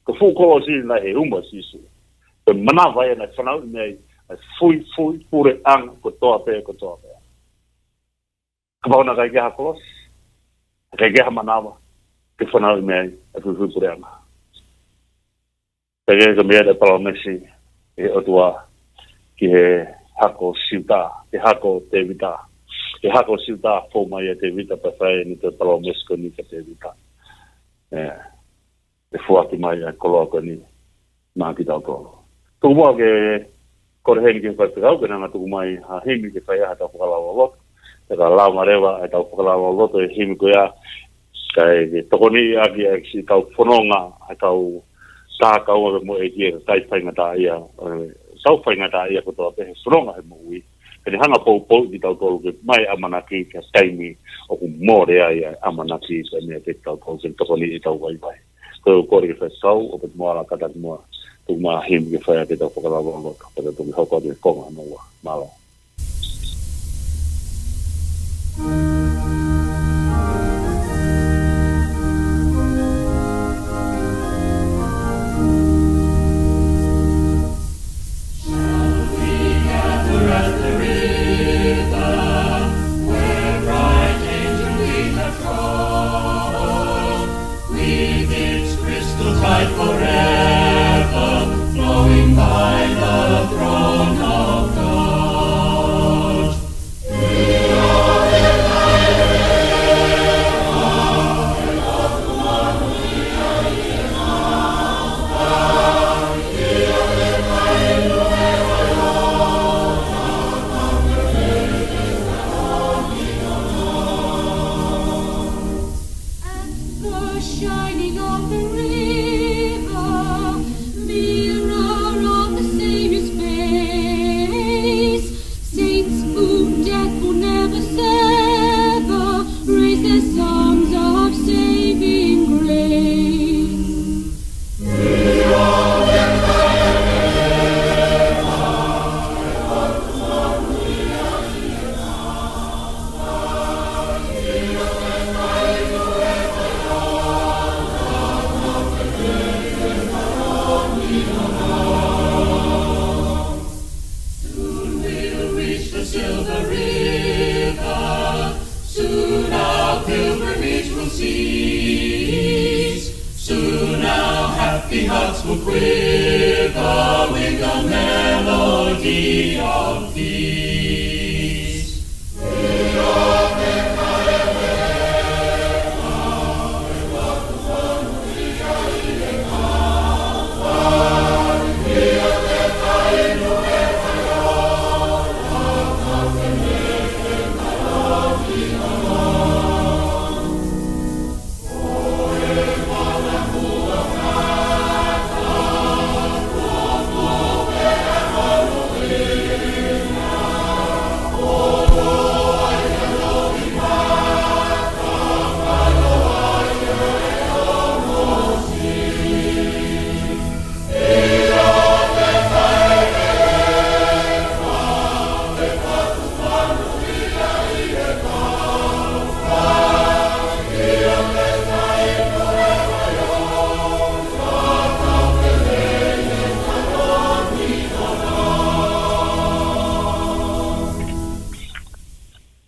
Ko e fuʻu kolosi naʻe ʻi he uma ʻo Sīsū. Ko e manava ia naʻe fanauʻi mei ai e fuifui puleʻanga kotoa pē, kotoa pē. Kapau naʻe ʻikai ke ʻi ai ha kolosi, ʻikai ke ʻi ai ha manava ke fanauʻi mei ai e fuifui puleʻanga. Pea ko e meʻa naʻe palōmesi ʻe he ʻOtua ki he hako ʻo Siuta, ki he hako ʻo Tēvita. Ki he hako ʻo Siuta, fou mai ʻa Tēvita pea fai ʻene toe palōmesi ko eni kia Tēvita. ʻE, ʻe foaki mai ʻa e koloa ko eni maʻa kitautolu. Tuku muʻa ke kole heni ki he faifekau ke ne hanga ʻo tuku mai ha himi ke fai ai haʻatau fakalaulauloto. Pea ka lava leva ʻetau fakalaulauloto he himi ko ia, Kae ke tokoniʻi ʻaki ʻa e siʻi kau fononga, ʻa e kau tā kaunga mo e ʻEiki, ʻa e kau faingataʻaʻia, ʻa e kau faingataʻaʻia kotoa pē he fononga he moʻui. Ke ne hanga ʻo poupouʻi kitautolu ke maʻu e ʻamanaki ki he taimi ʻoku mole ai ʻa e ʻamanaki, ko e meʻa ke tau kau ke tokoniʻi ʻetau vaivai. Ko e kole ke fai ʻetau, ʻoku pehē muʻa lā kātaki muʻa, tuku muʻa ha himi ke fai ʻaki ʻetau fakalāngilangi, pea tau toki hoko atu ki he konga hono ua. Mālō. Shall we gather at the river, where bright angel feet have trod, with its crystal tide forever flowing by the throne of God? At the shining of the river, mirror of the Savior's face, saints whom death will never sever raise their songs of saving grace. Soon we'll reach the silver river. Soon our pilgrimage will cease. Soon our happy hearts will quiver with the melody of peace.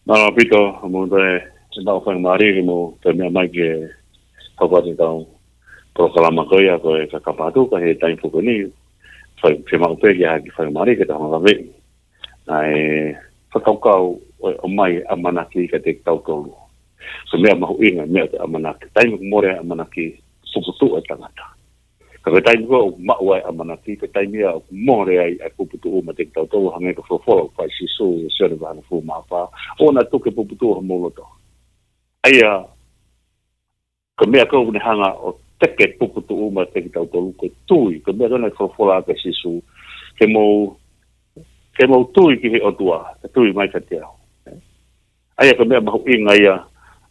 Mālō ʻaupito, mou toe, ʻe maʻu faingamālie ke mou toe meʻa mai ke hoko atu ʻetau polokalama ko ia ko e Kakapa Atu, ka he taimi foki ni, fai, fiemaʻu pē ke ʻi ai ha kiʻi faingamālie ke tau hanga ʻo lave ʻa e fakakaukau ʻo e ʻomai ʻamanaki kiate kitautolu. Ko e meʻa mahuʻinga, meʻa ko e ʻamanaki. Taimi ʻoku mole ai ʻamanaki, puputuʻu e tangata. Ka ko e taimi ko ē ʻoku maʻu ai ʻamanaki, ko e taimi ia ʻoku mole ai ʻa e puputuʻu meiate kitautolu, hangē ko e folofola ʻoku fai ʻe Sīsū ʻi Sione vahe hongofulu mā fā, ʻoua naʻa tuku ke puputuʻu homou loto. ʻA ia, ko e meʻa ko ē ʻoku ne hanga ʻo teke puputuʻu meiate kitautolu, ko e tui, ko e meʻa ko ē naʻe folofola ʻaki ʻe Sīsū, ke mou, ke mou tui ki he ʻOtua, ke tui mai kiate au. ʻA ia ko e meʻa mahuʻinga ia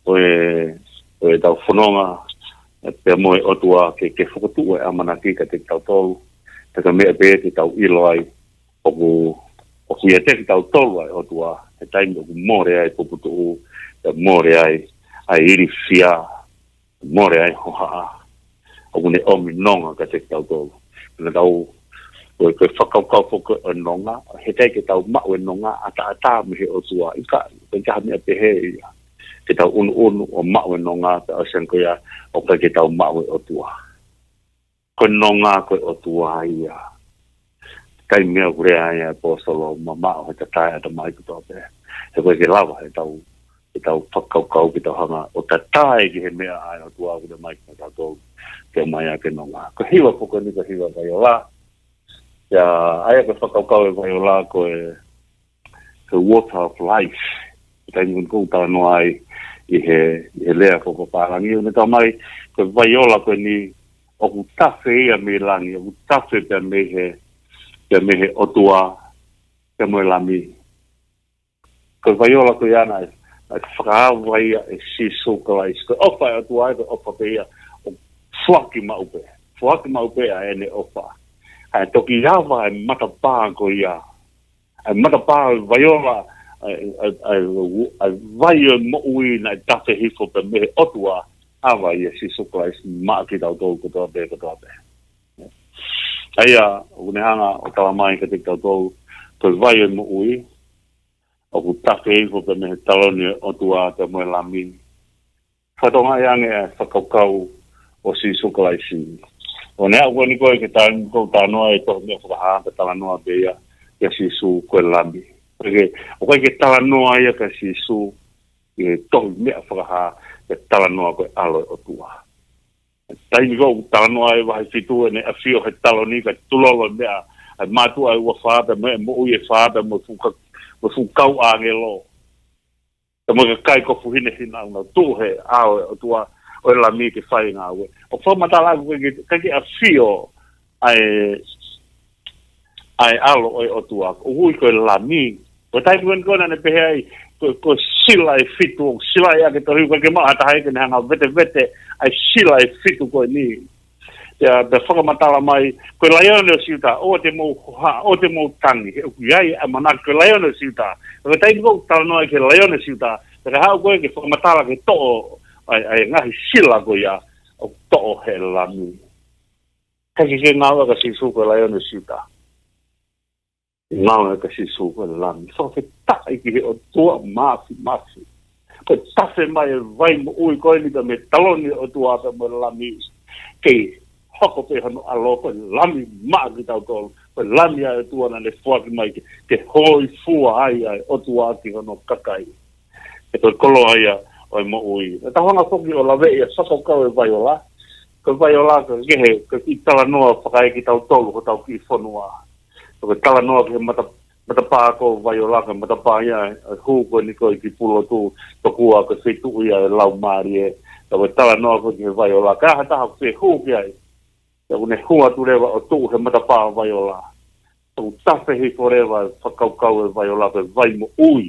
ʻo e, ʻo ʻetau fononga, pea mo e ʻOtua ke, ke fokotuʻu e ʻamanaki kiate kitautolu, pea ko e meʻa pē te tau ʻilo ai, ʻoku, ʻoku ʻiate kitautolu ʻa e ʻOtua, he taimi ʻoku mole ai puputuʻu, pea mole ai ʻa e ilifia, mole ai hohaʻa, ʻoku ne ʻomi nonga kiate kitautolu. Pea tau, ko e, ko e fakakaukau foki ʻo e nonga, heʻikai ke tau maʻu e nonga ʻataʻatā mei he ʻOtua, ʻikai, ʻikai ha meʻa pehē ia. Ke tau ʻunuʻunu ʻo maʻu e nonga, pea ʻosi ange ko ia, ʻoku ʻikai ke tau maʻu e ʻOtua. Ko e nonga ko e ʻOtua ia. Taimi ʻoku lea ai ʻa e ʻaposetolo, mamaʻo he tatae ʻatamai kotoa pē. He ʻoku ʻikai ke lava ʻetau, ʻetau fakakaukau ke tau hanga ʻo tatae ki he meʻa ʻa e ʻOtua ʻoku ne ʻomai kiate kitautolu, ke ʻomai ʻaki e nonga. Ko e hiva foki ni ko e hiva Vaiola. ʻA ia ko e fakakaukau ʻo e vaiola ko e, ko e water of life. Taimi ʻoku ou talanoa ai, ʻi he, ʻi he lea ko pālangi, ʻo ne tau mai, ko e vaiola ko eni, ʻoku tafe ia mei langi, ʻoku tafe pea mei he, pea mei he ʻOtua, pea mo e Lami. Ko e vaiola ko ia naʻe, naʻe fakaava ia ʻe Sīsū Kalaisi. Ko e ʻofa ʻa e ʻOtua, ko e ʻofa pē ia, ʻoku foaki maʻu pē. Foaki maʻu pē ʻa ʻene ʻofa. ʻA e toki ava ʻa e matapā ko ia. ʻA e matapā ʻo e vaiola, ʻa e, ʻa e, ʻa e, ʻa e vai ʻo e moʻui naʻe tafe hifo pē mei he ʻOtua, ava ia Sīsū Kalaisi maʻa kitautolu kotoa pē, kotoa pē. ʻA ia, ʻoku ne hanga ʻo tala mai kiate kitautolu, ko e vai ʻo e moʻui, ʻoku tafe hifo pē mei he taloni ʻo e ʻOtua pea mo e Lami. Fakatokangaʻi ange ʻa e fakakaukau ʻo Sīsū Kalaisi. ʻO ne aʻu ko eni ko e ke taimi ko e talanoa ʻi he tohi Meʻa Fakahā, pea talanoa pē ia kia Sīsū ko e Lami. ʻOku ʻikai ke, ʻoku ʻikai ke talanoa ia kia Sīsū ʻi he tohi Meʻa Fakahā, pea talanoa ko e ʻAlo ʻo e ʻOtua. Taimi ko ē ʻoku talanoa ai vahe fitu ʻene ʻafio he taloni kae tulolo e meʻa, ʻa e mātuʻa ʻe ua fā, pea mo e moʻui ʻe fā, pea mo e fuʻu ka-, mo e fuʻu kau ʻāngelo. Pea mo e kakai kofu hinehina ʻoku nau tuʻu he ʻao ʻo e ʻOtua, ʻo e Lami ke fai e ngāue. ʻOku fakamatala ʻoku ʻikai ke, ʻikai ke ʻafio ʻa e, ʻa e ʻAlo ʻo e ʻOtua. ʻOku ui ko e Lami. Ko e taimi ko eni ko ē naʻa ne pehē ai, ko, ko e sila ʻe fitu, ʻoku sila ia ke tohi, ʻoku ʻikai ke maʻu ha taha ia ke ne hanga ʻo vetevete ʻa e sila ʻe fitu ko eni. Ia, pea fakamatala mai, ko e Laione ʻo Siuta, ʻoua te mou hohaʻa, ʻoua te mou tangi, he ʻoku ʻi ai e ʻamanaki ko e Laione ʻo Siuta. Ko e taimi ko ē ʻoku talanoa ai ki he Laione ʻo Siuta, pea ka haʻu ko ē ke fakamatala ke toʻo ʻa e, ʻa e ngaahi sila ko ia, ʻoku toʻo he Lami. ʻIkai ke ngāue ʻa Sīsū ko e Laione ʻo Siuta. Ngāue ʻa Sīsū ko e Lami. Fakafetaʻi ki he ʻOtua Māfimafi. Ko e tafe mai e vai moʻui ko eni pea mei he taloni ʻo e ʻOtua pea mo e Lami. Kei hoko pē hono ʻAlo ko e Lami maʻa kitautolu. Ko e Lami ʻa e ʻOtua naʻa ne foaki mai ke, ke hōifua ai ʻa e ʻOtua ki hono kakai. He ko e koloa ia ʻo e moʻui. Naʻa tau hanga foki ʻo laveʻi ʻa e fakakaukau ʻo e vaiola. Ko e vaiola ko e kehe, ko e kiʻi talanoa fakaekitautolu hotau kiʻi fonua. Ko e talanoa ki he mata, matapā ko e vaiola, ko e matapā ia ʻe hū ko eni ko ē ki Pulotu, tokua ko e feituʻu ia ʻo e Laumālie. Ko e talanoa ko ē ki he vaiola, ka ʻi ai ha taha ʻoku fie hū ki ai. Pea ʻoku ne hū atu leva ʻo tuʻu he matapā ʻo e vaiola. Pea ʻoku tafe hifo leva e fakakaukau ʻo e vaiola, ko e vai moʻui.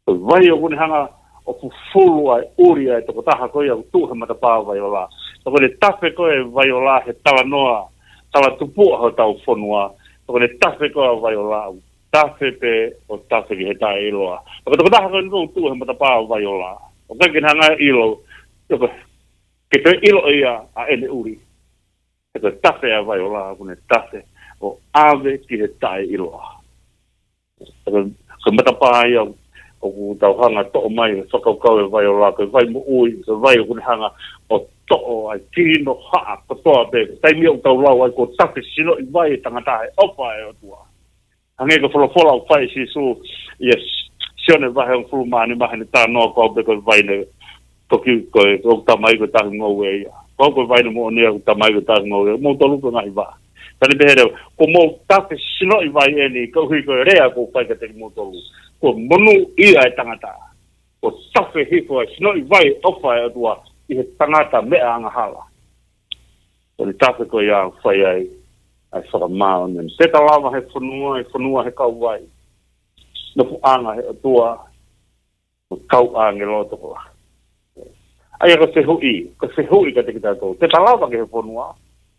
Ko e vai ʻoku ne hanga ʻo fufulu ʻa e ʻuli ʻa e tokotaha ko ia ʻoku tuʻu he matapā ʻo e vaiola. Pea ko ʻene tafe ko ē e vaiola he talanoa, talatupuʻa hotau fonua. Pea ko ʻene tafe ko ē ʻa e vaiola, ʻoku tafe pē ʻo tafe ki he taʻeʻiloa. Pea ko e tokotaha ko eni ʻoku tuʻu he matapā ʻo e vaiola, ʻoku ʻikai ke ne hanga ʻo ʻilo, ʻio, ke toe ʻilo ia ʻa ʻene ʻuli. He ko e tafe ʻa e vaiola, ʻoku ne tafe ʻo ʻave ki he taʻeʻiloa. Ko e, ko e matapā ia ʻoku tau hanga ʻo toʻo mai he fakakaukau ʻo e vaiola, ko e vai moʻui, ko e vai ʻoku ne hanga ʻo toʻo ʻa e kinohaʻa kotoa pē. Taimi ʻoku tau lau ai kuo tafe sinoʻi vai e tangata he ʻofa ʻa e ʻOtua. Hangē ko e folofola ʻoku fai ʻe Sīsū ʻia Sione vahe hongofulu mā nima, heʻene talanoa ko au pē ko e vaine, toki ko e, ko e tamai ko e tahi ngoue ia. Ko au ko e vaine moʻoni, ʻa e tamai ko e tahi ngoue ia. Moutolu ko e ngaahi vaʻa. Pea ne pehē leva, kuo mou tafe sinoʻi vai eni, koeʻuhi ko e lea kuo u fai kiate kimoutolu. Kuo monūʻia e tangata. Kuo tafe hifo ʻa e sinoʻi vai ʻofa ʻa e ʻOtua ʻi he tangata meʻa angahala. Ko ʻene tafe ko ia ʻoku fai ai ʻa e fakamāʻoniʻoni. Te ta lava he fonua, he fonua he kauvai. Nofoʻanga he ʻOtua, mo e kau ʻāngelo tokolahi. ʻA ia ko e fehuʻi, ko e fehuʻi kiate kitautolu. Te ta lava ki he fonua,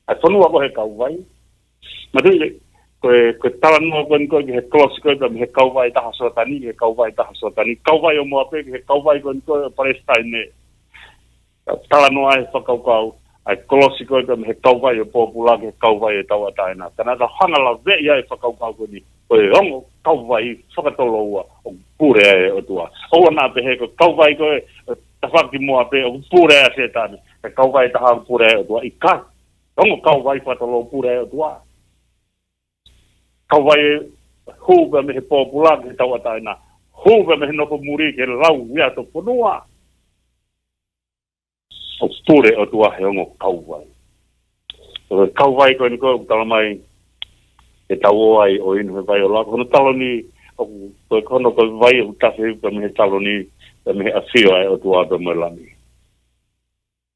ʻa e fonua ko ē he kauvai. Manatuʻi, ko e, ko e talanoa ko eni ko ē ki he kolosi ko ē pea mei he kauvai ʻe taha ʻo Sioatani, he kauvai ʻe taha ʻo Sioatani. Kauvai ʻo Moape ki he kauvai ko eni ko ē ʻo Palesitaine. Talanoa ai e fakakaukau, ʻa e kolosi ko ē pea mei he kauvai ʻo Pōpula ki he kauvai ʻo Tauʻatāina. Ka naʻa tau hanga ʻo laveʻi ʻa e fakakaukau ko eni, ko e ongo kauvai fakatouloua ʻoku pule ai e ʻOtua. ʻOua naʻa pehē ko e kauvai ko ē, ʻo tafaʻaki Moape ʻoku pule ai ʻa Sētane, ʻa e kauvai ʻe taha ʻoku pule ai e ʻOtua. ʻIkai, ongo kauvai fakatouloua ʻoku pule ai e ʻOtua. Kauvai ʻe hū pea mei he Pōpula ki he Tauʻatāina, hū pea mei he Nofo Muli ki he Lauiato Fonua. ʻOku pule e ʻOtua he ongo kauvai. Ko e kauvai ko eni ko ē ʻoku tala mai ʻe tau ō ai ʻo inu he vaiola. Ko hono taloni, ʻoku, ko e kono ko e vai ʻoku tafe hifo mei he taloni, pea mei he ʻafio ʻa e ʻOtua pea mo e Lami.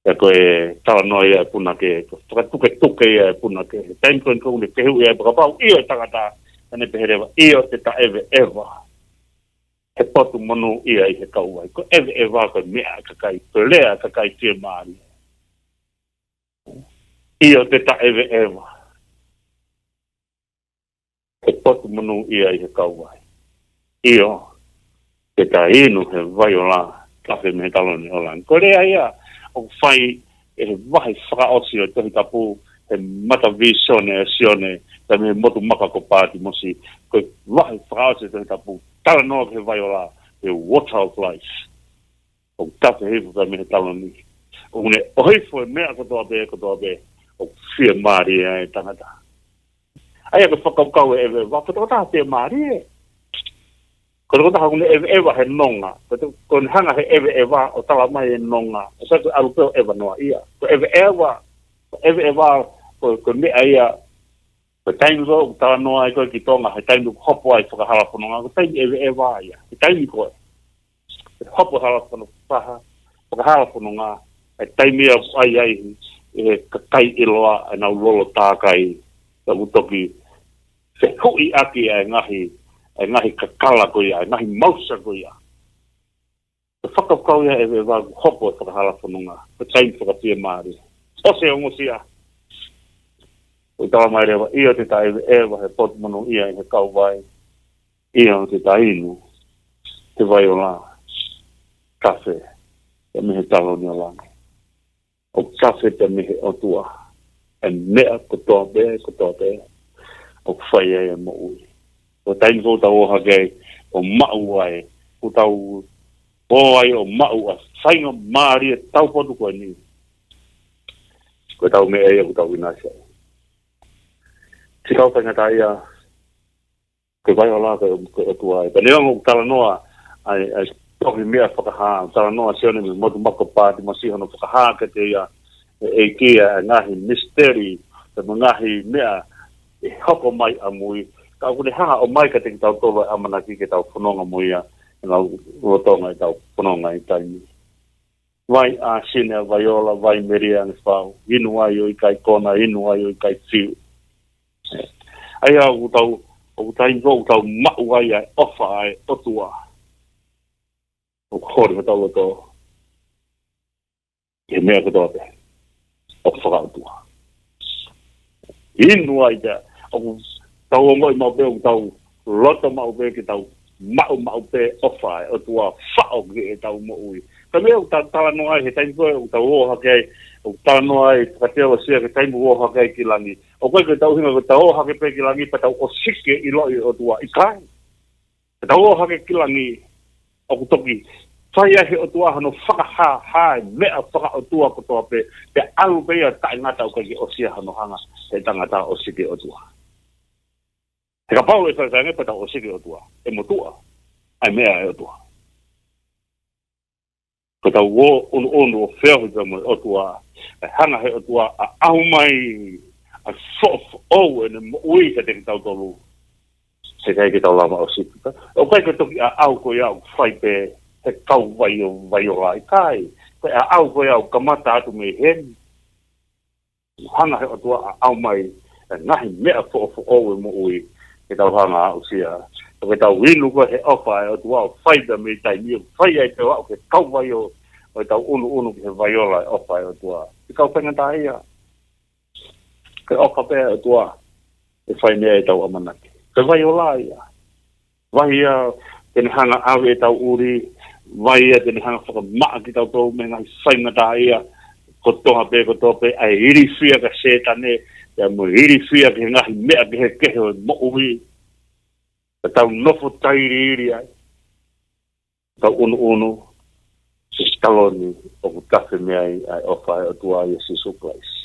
Pea ko e talanoa ia ʻa e punake, ko e fakatuketuke ia ʻa e punake. He taimi ko ē ʻoku ne fehuʻi ai pe kapau ʻio e tangata, ʻa ʻene pehē leva, ʻio te ta ʻeveʻeva he potu monū ia ʻi he kauvai. Ko e ʻeveʻeva ko e meʻa ʻa e kakai, ko e lea ʻa e kakai fiemālie. ʻIo te ta ʻeveʻeva he potu monū ia ʻi he kauvai. ʻIo te ta inu he vai ola tafe mei he taloni ʻo langi. Ko e lea ia ʻoku fai ʻe he vahe fakaʻosi ʻo e Tohi Tapu, he mata vīsone ʻa Sione, pea mei he motu maka ko Pātimosi. Ko e vahe fakaʻosi ʻo e Tohi Tapu, talanoa ki he vai ola, the water of life. ʻOku tafe hifo pea mei he taloni. ʻOku ne ʻohifo e meʻa kotoa pē, kotoa pē ʻoku fiemālie ai e tangata. ʻA ia ko e fakakaukau ʻe ʻeveʻeva, ko e tokotaha fiemālie. Ko e tokotaha ʻoku ne ʻeveʻeva he nonga. Ko e to-, ʻoku ne hanga he ʻeveʻeva ʻo tala mai e nonga. ʻOku ʻikai ko e ʻalu pē ʻo ʻeva noa ia. Ko e ʻeveʻeva, ko e ʻeveʻeva, ko, ko e meʻa ia. Ko e taimi ko ē ʻoku talanoa ai ko ē ki Tonga, he taimi ʻoku hopo ai fakahala fononga, ko e taimi ʻeveʻeva ia. He taimi ko ē ʻe hopo hala fono-, faha-, fakahala fononga, ʻa e taimi ia ʻoku ʻai ai ʻe he kakai ʻiloa ʻenau lolo tākai, pea ʻoku toki fehuʻiʻaki ʻa e ngaahi, ʻa e ngaahi kakala ko ia, ʻa e ngaahi mausa ko ia. Ko e fakakaukau ia ʻe ʻeveʻeva ʻoku hopo e fakahala fononga, ko e taimi fakafiemālie. ʻOsi e ongosia. ʻOku tala mai leva, ʻio te ta ʻeveʻeva he potu monū ia ʻi he kauvai. ʻIo te ta inu he vai ola tafe pea mei he taloni ʻo langi. ʻOku tafe pea mei he ʻOtua e meʻa kotoa pē, kotoa pē ʻoku fai ai e moʻui. Ko e taimi ko ē ʻoku tau ō hake ai ʻo maʻu ai, ʻoku tau ō ai ʻo maʻu ʻa e faingamālie taupotu ko eni. Ko ʻetau meʻa ia ʻoku tau ʻinasi ai. Siʻi kau faingataʻaʻia, ko e vai ola ko e, ko e ʻOtua ia. Pea neongo ʻoku talanoa ʻa e, ʻa e tohi meʻa fakahā, talanoa ʻa Sione mei he motu maka ko Pātimosi hono fakahā kiate ia ʻe he ʻEiki ʻa e ngaahi misiteli, pea mo e ngaahi meʻa ʻe hoko mai ʻamui. Ka ʻoku ne hanga ʻo ʻomai kiate kitautolu e ʻamanaki ke tau fononga mo ia, ʻi he lolotonga ʻetau fononga ʻi he taimi. Vai ʻa Sine ʻa Vaiola, vai Melie Angifau, inu ai ʻo ʻikai kona, inu ai ʻo ʻikai fiu. ʻA ia ʻoku tau, ʻoku tau, ʻoku tau maʻu ai ʻa e ʻofa ʻa e ʻOtua. ʻOku holi hotau loto ki he meʻa kotoa pē ʻoku fakaʻotua. Inu ai pea, ʻoku tau ongoʻi maʻu pē, ʻoku tau loto maʻu pē ke tau maʻu maʻu pē ʻofa ʻa e ʻOtua faʻo ki heʻetau moʻui. Ka meʻa ʻoku ta-, talanoa ai he taimi ko ē ʻoku tau ō hake ai, ʻoku talanoa ai, fakateolosia ki he taimi ʻoku ō hake ai ki langi. ʻOku ʻikai ko ʻetau ʻuhinga ko ʻetau ō hake pē ki langi pea tau ʻosiki e ʻilo ʻa e ʻOtua, ʻikai. Ke tau ō hake ki langi, ʻoku toki fai ai he ʻOtua hono fakahāhā e meʻa fakaʻotua kotoa pē, pea ʻalu pē ia taʻengata, ʻoku ʻikai ke ʻosi ia hono hanga ʻe he tangata ʻo ʻosiki e ʻOtua. He kapau ʻe faifai ange pea tau ʻosiki e ʻOtua, ʻe motuʻa ʻa e meʻa ʻa e ʻOtua. Ko ʻetau ō ʻunuʻunu ʻo feohi pea mo e ʻOtua, ʻe hanga he ʻOtua ʻo ʻaʻau mai ʻa e foʻofoʻou ʻene moʻui kiate kitautolu. He ʻikai ke tau lava ʻo ʻosiki. ʻOku ʻikai ko e toki ʻaʻau ko ia ʻoku fai pē he kauvai ʻo Vaiola, ʻikai. Ko e ʻaʻau ko ia ʻoku kamata atu mei heni. Hanga he ʻOtua ʻo ʻaʻau mai e ngaahi meʻa foʻofoʻou e moʻui ke tau hanga ʻo aʻusia. Ko ʻetau inu ko ē he ʻofa ʻa e ʻOtua ʻoku fai pē mei taimi ʻoku fai ai pē ʻo aʻu ki he kauvai ʻo, ʻo ʻetau ʻunuʻunu ki he Vaiola e ʻofa ʻa e ʻOtua. Siʻi kau faingataʻaʻia, ko e ʻofa pē ʻa e ʻOtua ʻe fai mei ai ʻetau ʻamanaki. Ko e Vaiola ia. Vai ia te ne hanga ʻave ʻetau ʻuli, vai ia te ne hanga fakamaʻa kitautolu mei he ngaahi faingataʻaʻia kotoa pē, kotoa pē, ʻa e ilifia kia Sētane, pea mo e ilifia ki he ngaahi meʻa kehekehe ʻo e moʻui. Ka tau nofo tailiili ai, tau ʻunuʻunu he taloni ʻoku tafe mei ai ʻa e ʻofa ʻa e ʻOtua ʻia Sīsū Kalaisi.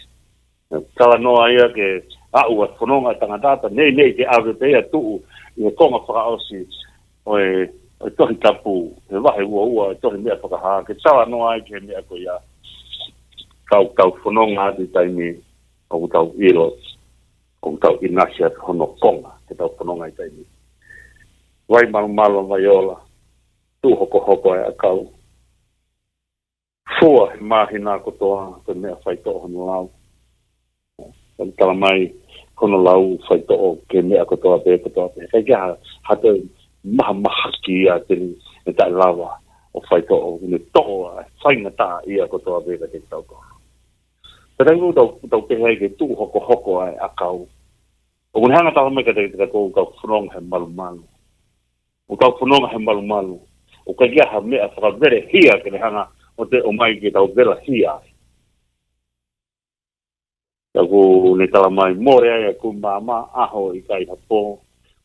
Talanoa ia ke aʻu ʻa e fononga ʻa e tangata, pea neʻineʻi ke ʻave pē ia ʻo tuʻu ʻi he konga fakaʻosi ʻo e, ʻo e Tohi Tapu, he vahe uaua ʻo e tohi Meʻa Fakahā, ke talanoa ai ki he meʻa ko ia. Tau, tau fononga atu ʻi he taimi ʻoku tau ʻilo ʻoku tau ʻinasi atu hono konga ke tau fononga ʻi he taimi. Vai malumalu ʻa Vaiola, tuʻu hokohoko ʻa e ʻakau. Fua he māhina kotoa ko e meʻa faitoʻo hono lau. Pea talamai ko hono lau faitoʻo ki he meʻa kotoa pē, kotoa pē. ʻIkai ke ʻi ai ha, ha toe mahamahaki ia te ne, ne taʻelava ʻo faitoʻo, ne toʻo ʻa e faingataʻaʻia kotoa pē kiate kitautolu. Pea taimi ʻoku tau, tau pehē ai ke tuʻu hokohoko ʻa e ʻakau, ʻoku ne hanga ʻo talamai kiate kitautolu ʻoku tau fononga he malumalu. ʻOku tau fononga he malumalu. ʻOku ʻikai ke ʻi ai ha meʻa fakavelehia ke ne hanga ʻo toe ʻomai ke tau velehia ai. Pea ʻoku ne talamai, mole ai ʻa e kumi maama, ʻaho ʻikai ha pō.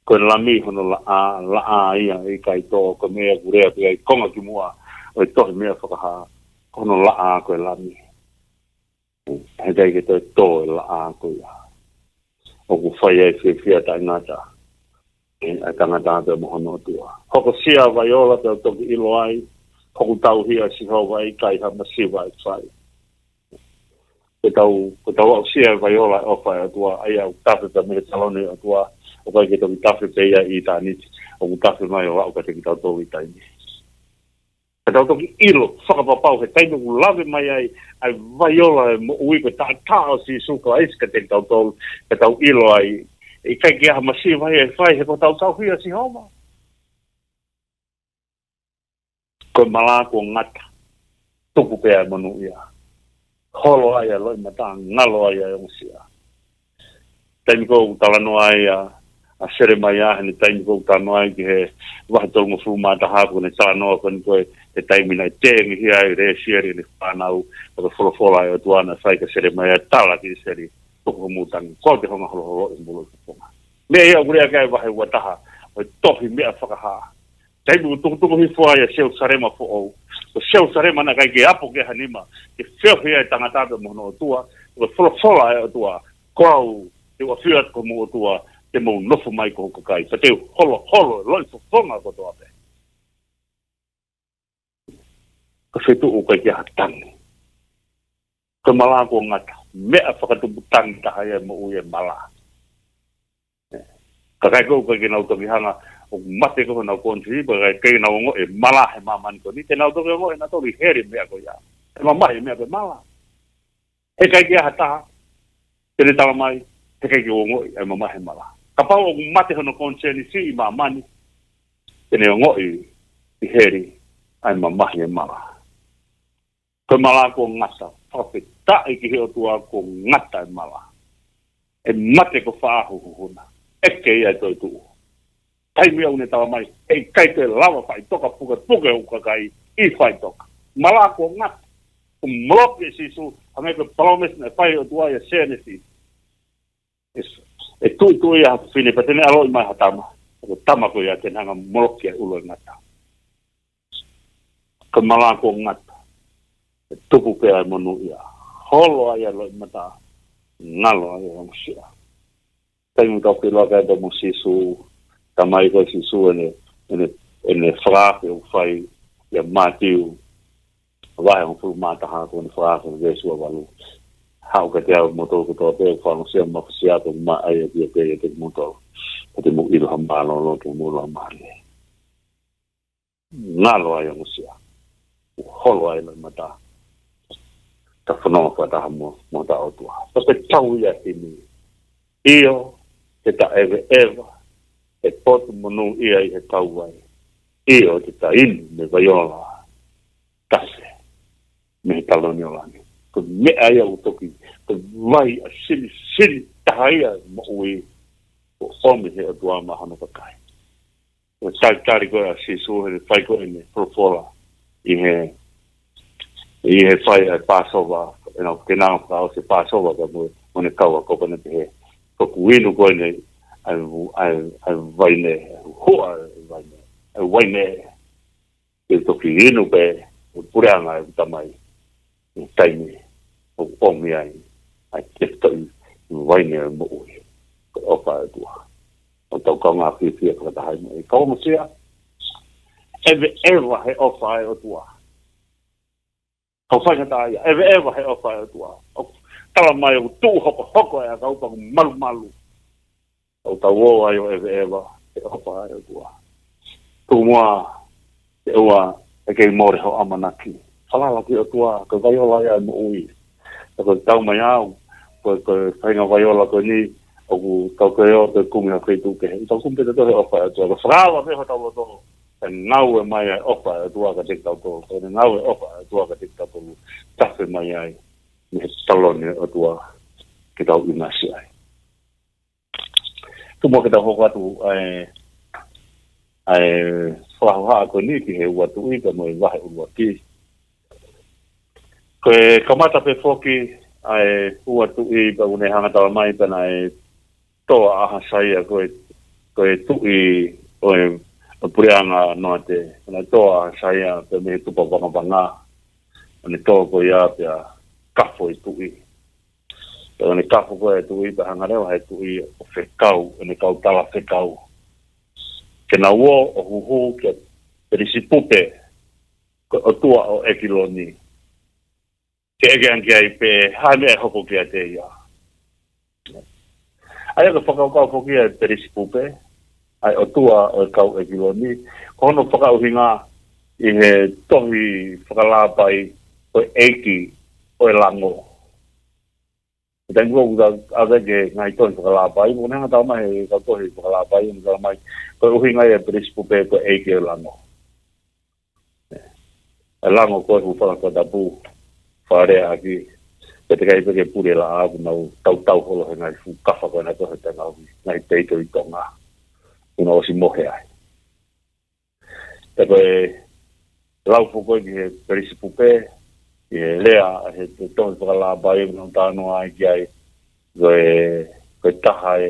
Ko e lami hono laʻā, laʻā ia ʻikai tō. Ko e meʻa ʻoku lea pē ai konga kimuʻa ʻo e tohi Meʻafakahā, ko hono laʻā ko e lami. He ʻikai ke toe tō e laʻā ko ia. ʻOku fai ai e fiefia taʻengata ʻa e tangata pea mo hono ʻOtua. Hokosia ʻa Vaiola pea u toki ʻilo ai, hoku tauhi ʻa Sihova, ʻikai ha masiva ʻe fai. Ko ʻetau, ko ʻetau aʻusia ʻe Vaiola e ʻofa ʻa e ʻOtua, ʻa ia ʻoku tafe pē mei he taloni ʻo e ʻOtua, ʻoku ʻikai ke toki tafe pē ia ʻi ʻitāniti, ʻoku tafe mai ʻo aʻu kiate kitautolu ʻi taimi. Ka tau toki ʻilo fakapapau he taimi ʻoku lave mai ai ʻa e Vaiola ʻo e moʻui, ko e taʻataʻa ʻo Sīsū Kalaisi kiate kitautolu, ka tau ʻilo ai, ʻikai ke ʻi ai ha masiva ia ʻe fai he ko hotau tauhi ʻa Sihova. Ko e mala kuo ngata, tupu pē ʻa e monūʻia. Holo ai ʻa e loʻimata, ngalo ai ʻa e ongosia. Taimi ko ē ʻoku talanoa ai ʻa, ʻa Selemaia, he taimi ko ē ʻoku talanoa ai ki he vahe tolungofulu mā taha, ko ʻene talanoa ko eni ko e, he taimi naʻe tengihia ai ʻe Lesieli ʻene fānau, ko e folofola ʻa e ʻOtua naʻe fai kia Selemaia, tala ki ʻIsileli, tuku homou tangi, ko au te u hanga ʻo holoholoʻi homou loʻifofonga. Meʻa ia ʻoku lea ki ai e vahe ua taha ʻo e tohi Meʻafakahā. Taimi ʻoku tukutuku hifo ai ʻa Selusalema foʻou. Ko Selusalema naʻe ʻikai ke apo ki ai ha nima, ke feohi ai e tangata pea mo hono ʻOtua, ko e folofola ʻa e ʻOtua, ko au te u ʻafio atu ko homou ʻOtua, te mou nofo mai ko hoku kakai, pea te u holoholo e loʻifofonga kotoa pē. Ko e feituʻu ʻoku ʻikai ke ʻi ai ha tangi. Ko e mala kuo ngata, meʻa fakatupu tangi taha ia ʻi he moʻui ʻa e mala. Kakai ko ē ʻoku ʻikai ke nau toki hanga ʻo mate ko ē honau konisēnisi, pea ʻikai ke nau ongoʻi e mala he māmani ko eni, te nau toki ongoʻi ʻe nautolu ʻi heli e meʻa ko ia. ʻE mamahi e meʻa ko e mala. He ʻikai ke ʻi ai ha taha te ne talamai, he ʻikai ke u ongoʻi ʻa e mamahi e mala. Kapau ʻoku mate hono konisēnisi ʻi māmani, te ne ongoʻi ʻi heli ʻa e mamahi e mala. Ko e mala kuo ngata, fakafetaʻi ki he ʻOtua kuo ngata e mala. ʻE mate ko fē huhuʻi na, ʻeke ia ʻe toetuʻu. Taimi ʻoku ne talamai, ʻe ʻikai toe lava faʻitoka pukepuke hoku kakai ʻi faʻitoka. Mala kuo ngata, kuo moloki ʻe Sīsū, hangē ko e palōmesi naʻe fai ʻe he ʻOtua ʻia Sēnesi. ʻE, ʻe tuʻituʻia ha fefine, pea te ne ʻaloʻi mai ha tama. Ko e tama ko ia te ne hanga ʻo moloki ʻa e ʻulu ʻo e ngata. Ko e mala kuo ngata, ʻe tupu pē ʻa e monūʻia. Holo ai ʻa e loʻimata, ngalo ai ʻa e ongosia. Taimi ʻoku tau feʻiloaki ai pea mo Sīsū, talamai ko ē ʻe Sīsū ʻene, ʻene, ʻene fakaafe ʻoku fai ʻia Mātiu vahe hongofulu mā taha, ko ʻene fakaafe veesi ua valu. Haʻu kiate au moutolu kotoa pē ʻoku faʻa ongosia mo mafasia, pea ʻoku maʻa ai ʻa e ʻiate kimoutolu. Pea te mou ʻilo ha mālōlō, pea te mou ʻilo ha mālie. Ngalo ai ʻa e ongosia. Holo ai e loʻimata. Tau fononga fakataha mo, mo hotau ʻOtua. Pea ko e tau ia ʻa e himi. ʻIo, te ta ʻeveʻeva he potu monūʻia ʻi he kauvai. ʻIo, te ta inu mei he vaiola tafe mei he taloni ʻo langi. Ko e meʻa ia ʻoku toki, ko e vai ʻa e silisili taha ia ʻo e moʻui, ʻoku ʻomi ʻe he ʻOtua maʻa hono kakai. Ko e talitali ko ē ʻa Sīsū heʻene fai ko ē ʻene folofola ʻi he, ʻi he fai ʻa e Pāsova, ʻenau, ke nau fakaʻosi e Pāsova pea mo, mo ʻene kau ako, pea ne pehē, ko ʻeku inu ko eni ʻa e, ʻa e, ʻa e vaine, huʻa ʻa e vaine, ʻa e vaine, ke toki inu pē ʻe he puleʻanga ʻo ʻeku Tamai ʻi he taimi ʻoku ʻomi ai ʻa e tefitoʻi vaine ʻo e moʻui. Ko e ʻofa ʻa e ʻOtua. ʻOku tau kaungā fiefia fakataha ai mo e kau ongosia. ʻEveʻeva he ʻofa ʻa e ʻOtua. Kau faingataʻaʻia, ʻeveʻeva he ʻofa ʻa e ʻOtua. ʻOku talamai ʻoku tuʻu hokohoko ʻa e ʻakau pea ʻoku malumalu. ʻOku tau ō ai ʻo ʻeveʻeva he ʻofa ʻa e ʻOtua. Tuku muʻa, ʻe ua, ʻe kei mole ho ʻamanaki. Falala ki he ʻOtua, ko e vaiola ia ʻo e moʻui. Pea ko e tau mai au, ko e, ko e faʻahinga vaiola ko eni, ʻoku tau toe ō ʻo kumi ha feituʻu kehe. Tau kumi pē tautolu he ʻofa ʻa e ʻOtua. Ko e falala pē hotau loto, ʻe ngāue mai ʻa e ʻofa ʻa e ʻOtua kiate kitautolu. Ko e ngāue ʻofa ʻa e ʻOtua kiate kitautolu. Tafe mai ai, mei he taloni ʻo e ʻOtua, ke tau ʻinasi ai. Tuku muʻa ke tau hoko atu ʻa e, ʻa e fakahohaʻa ko eni ki he ua Tuʻi pea mo e vahe ʻuluaki. Ko e kamata pē foki ʻa e ua Tuʻi pea ʻoku ne hanga ʻo tala mai pē naʻe tō ʻa ʻAhasaia ko e, ko e tuʻi ʻo e, ʻo e puleʻanga Noate. Naʻe tō ʻa ʻAhasaia pē mei he tupu vangavanga. ʻO ne tō ko ia pea kafo e tuʻi. Pea ʻo ne kafo ko ē e tuʻi, pea hanga leva ʻe he tuʻi ʻo fekau ʻene kau talafekau ke nau ō ʻo huhu kia Pelisipupe, ko e ʻotua ʻo ʻEkiloni, ke ʻeke ange ki ai pe hā e meʻa ʻe hoko kiate ia. ʻA ia ko e fakakaukau foki ʻa Pelisipupe, ʻa e ʻotua ʻo e kau ʻEkiloni, ko hono fakaʻuhinga ʻi he tohi fakalāpai ko e ʻeiki ʻo e lango. Taimi ko ē ʻoku tau ʻave ki he ngaahi tohi fakalāpai, ʻoku ne hanga ʻo tala mai he kau tohi fakalāpai, ʻoku ne tala mai, ko e ʻuhinga ia ʻo Pelisipupe ko e ʻeiki ʻo e lango. ʻA e lango ko e hūfanga he fakatapu, fakalea ʻaki, pea teʻeki ai pē ke pule e laʻā, ʻoku nau tautau holo he ngaahi fuʻu kafa ko ena ko ē he tenga ʻoku, ngaahi teitei ʻi Tonga. ʻOku nau ʻosi mohe ai. Pea ko e lau foki ko ē ki he Pelisipupe, ʻi he lea ʻa e tohi fakalāpai ʻoku nau talanoa ai ki ai, ko e, ko e taha e,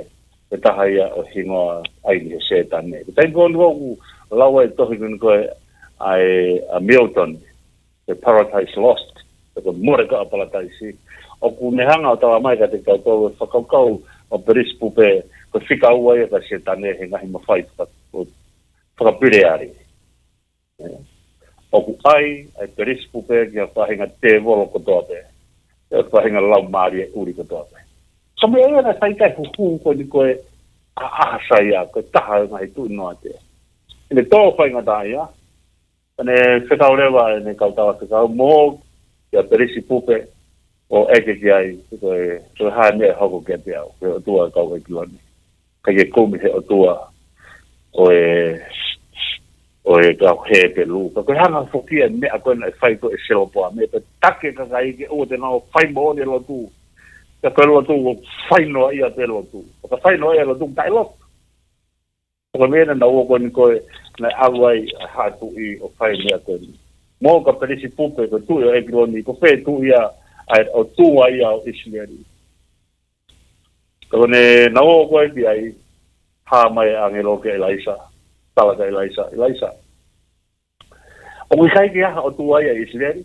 ko e taha ia ʻo e hingoa ʻa e ʻaini ʻo Sētane. Ko e taimi ko eni ʻoku lau ai e tohi ko eni ko ē ʻa e, ʻa Milton, ko e Paradise Lost, ko e Mole Ko ʻa Palataisi. ʻOku ne hanga ʻo tala mai kiate kitautolu e fakakaukau ʻo Pelisipupe, ko e fika ua ia kia Sētane he ngaahi mafai faka-, ʻo fakapileali. ʻOku ʻai ʻa e Pelisipupe ki ha faʻahinga tēvolo kotoa pē, ʻa e faʻahinga laumālie ʻuli kotoa pē. Ko e meʻa ia naʻe fai ki ai e huhu ko eni ko ē ʻa ʻAhasaia, ko e taha ʻo e ngaahi tuʻi Noate. ʻI heʻene tō faingataʻaʻia, ʻo ne fekau leva ʻene kau talafekau mo kia Pelisipupe, ʻo ʻeke ki ai, ko e, ko e hā e meʻa ʻe hoko kiate au, ko e ʻotua ʻo e kau ʻEkiloni. ʻIkai ke kumi he ʻotua ʻo e, ʻo e kau Hepelū. Ka ko e hanga foki ʻa e meʻa ko ē naʻe fai ko ē ʻe Selopoame, pea taki e kakai ke ʻoua te nau fai moʻoni e lotu. Ka ko e lotu ʻoku fai noaʻia pē lotu. Ka fai noaʻia lotu, taʻelotu. Ko e meʻa naʻa nau ō ko eni ko ē, naʻe ʻalu ai ʻa e haʻa tuʻi ʻo fai e meʻa ko eni. Mo kia Pelisipupe, ko e tuʻi ʻo ʻEkiloni, ko fē tuʻi ia, ʻa e ʻotua ia ʻo ʻIsileli. Ka ko ʻene nau ō ko ē ki ai, hā mai e ʻāngelo kia ʻIlaisa, tala kia ʻIlaisa, ʻIlaisa, ʻoku ʻikai ke ʻi ai ha ʻotua ia ʻi ʻIsileli?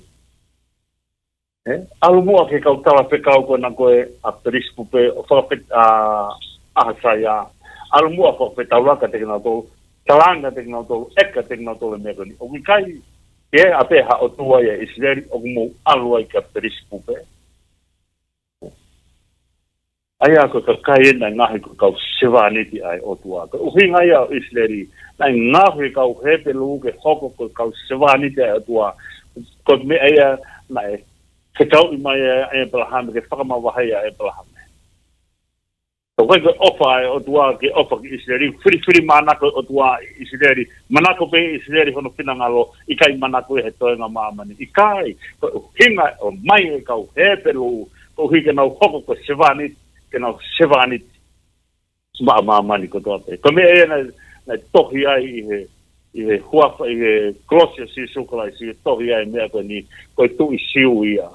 ʻE, ʻalu muʻa ki he kau talafekau ko ena ko ē ʻa Pelisipupe, ʻo fakafet-, ʻa, ʻAhasaia. ʻAlu muʻa ʻo fakafetaulaki kiate kinautolu, tala ange kiate kinautolu, ʻeke kiate kinautolu e meʻa ko eni. ʻOku ʻikai ke ʻi ai pē ha ʻotua ia ʻi ʻIsileli, ʻoku mou ʻalu ai kia Pelisipupe. ʻA ia ko e kakai ena naʻe ngaohi ko e kau sevāniti ʻa e ʻOtua. Ko e ʻuhinga ia ʻo ʻIsileli, naʻe ngaohi e kau Hepelū ke hoko ko e kau sevāniti ʻa e ʻOtua. Ko e meʻa ia naʻe fekauʻi mai ai ʻa ʻĒpalahame, ke fakamavaheʻi ʻa ʻĒpalahame. Ko e, ko e ʻofa ʻa e ʻOtua ke ʻofa ki ʻIsileli, filifilimānako e ʻOtua ʻi ʻIsileli, manako pē ʻIsileli hono finangalo, ʻikai manako ia he toenga māmani. ʻIkai, ko e ʻuhinga ʻomai e kau Hepelū, koeʻuhi ke nau hoko ko e sevāniti, ke nau sevāniti maʻa māmani kotoa pē. Ko e meʻa ia naʻe, naʻe tohi ai ʻi he, ʻi he huafa, ʻi he kolosi ʻo Sīsū Kalaisi, ʻe tohi ai e meʻa ko eni, ko e tuʻi Siu ia.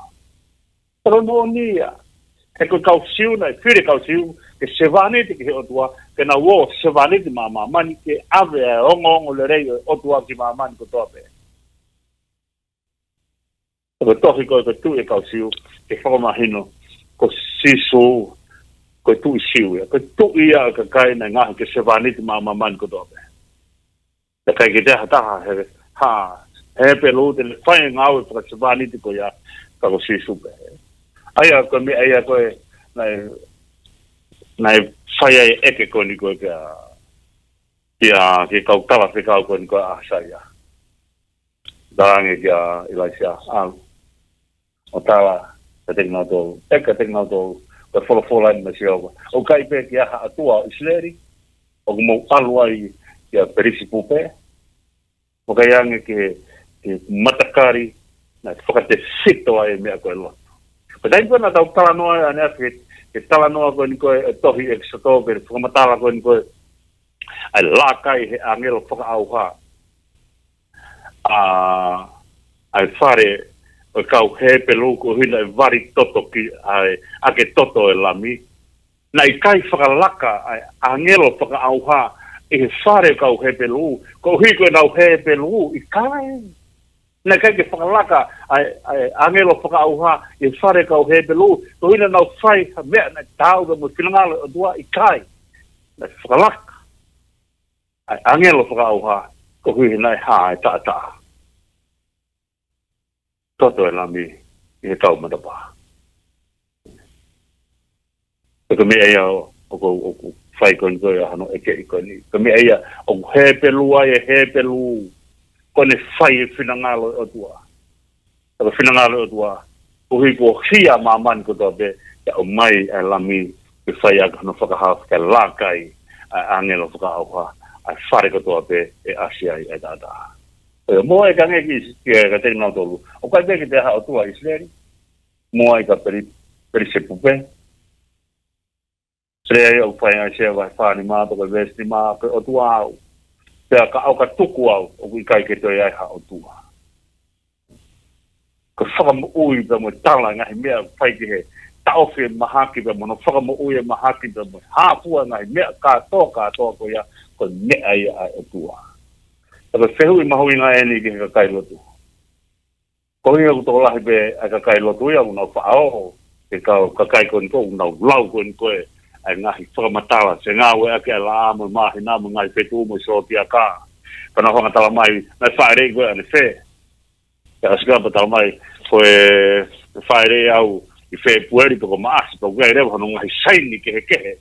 Tala moʻoni ia. He ko e kau Siu naʻe fili e kau Siu ke sevāniti ki he ʻOtua, ke nau ō ʻo sevāniti maʻa māmani, ke ʻave ʻa e ongoongolelei ʻo e ʻOtua ki māmani kotoa pē. Ko e tohi ko ē ko e tuʻi e kau Siu, ke fakamahino ko Sīsū, ko e tuʻi Siu ia. Ko e tuʻi ia ʻa e kakai naʻe ngaohi ke sevāniti maʻa māmani kotoa pē. Naʻe ʻikai ke toe ʻi ai ha taha he, ha, he Hepelū te ne fai e ngāue fakasevāniti ko ia, ka ko Sīsū pē. ʻA ia ko e meʻa ia ko ē naʻe, naʻe fai ai e ʻeke ko eni ko ē kia, Kia, ki he kau talafekau ko eni ko ē ʻa ʻAsaia. Talaange kia ʻIlaisiā, ʻalu ʻo tala kiate kinautolu, ʻeke kiate kinautolu, ko e folofola eni mei Sihova. ʻOku ʻikai pē ki ha ʻatua ʻo ʻIsileli, ʻoku mou ʻalu ai kia Pelisipupe, ʻo ʻikai ange ki he, ki he matakali naʻe fakatefito ai e meʻa ko e lotu. Ko e taimi ko ē naʻa tau talanoa ai ʻanenai ki he, ki he talanoa ko eni ko ē ʻo e tohi ʻEkisoto, ki he fakamatala ko eni ko ē ʻa e laka ʻe he ʻāngelo fakaʻauha ʻa, ʻa e fale ʻo e kau Hepelū, koeʻuhi naʻe vali toto ki ai, ʻa e toto ʻo e Lami. Naʻe ʻikai fakalaka ʻa e ʻāngelo fakaʻauha ʻi he fale ʻo e kau Hepelū, koeʻuhi ko ʻenau Hepelū, ʻikai. Naʻe ʻikai ke fakalaka ʻa e, ʻa e ʻāngelo fakaʻauha ʻi he fale ʻo e kau Hepelū, koeʻuhi naʻa nau fai ha meʻa naʻe taau pea mo e finangalo ʻo e ʻOtua, ʻikai. Naʻe fakalaka ʻa e ʻāngelo fakaʻauha koeʻuhi naʻe hā e taʻataʻa, toto ʻo e Lami ʻi he kau matapā. Pea ko e meʻa ia ʻoku, ʻoku fai ko eni ko ē ʻa hono ʻekeʻi ko eni. Ko e meʻa ia ʻoku Hepelū ai e Hepelū, ko ʻene fai e finangalo ʻo e ʻOtua. Ko e finangalo ʻo e ʻOtua, koeʻuhi kuo hia ʻa māmani kotoa pē, ke ʻomai ʻa e Lami ke fai ʻaki hono fakahaofi, ke laka ai ʻa e ʻāngelo fakaʻauha ʻa e fale kotoa pē ʻe ʻasi ai ʻa e taʻataʻa. ʻIo, mou ʻeke ange ki, ki, kiate kinautolu, ʻoku ʻikai pē ki ha ʻatua ʻo ʻIsileli, mou ʻeke kia Peli-, Pelisipupe. Pea ʻoku fai ʻa ʻAisea vahe fā nima, pea ko e veesi nima, ko e ʻOtua au. Pea ka ʻoka tuku au, ʻoku ʻikai ke toe ʻi ai ha ʻOtua. Ko e fakamoʻui pea mo e tala e ngaahi meʻa ʻoku fai ki he taʻofi e mahaki pea mo hono fakamoʻui e mahaki pea mo e hāfua e ngaahi meʻa kātoa, kātoa ko ia, ko e meʻa ia ʻa e ʻOtua. Pea ko e fehuʻi mahuʻinga eni ki he kakai lotu. Ko ia ʻoku tokolahi pē ʻa e kakai lotu ia ʻoku nau faʻa ō, he kau kakai ko eni ko ē ʻoku nau lau ko eni ko ē ʻa e ngaahi fakamatala, ʻe ngāueʻaki ʻa e laʻā mo e māhina mo e ngaahi fetuʻu mo e sōtia kā. Pea nau hanga ʻo tala mai, naʻe fāʻeleʻi ko ē ʻanefē. Pea ʻosi ko ia pea tala mai, ko e fāʻeleʻi au ʻi Fēpueli pe ko Maʻasi, pea ʻoku ʻi ai leva hono ngaahi saini kehekehe.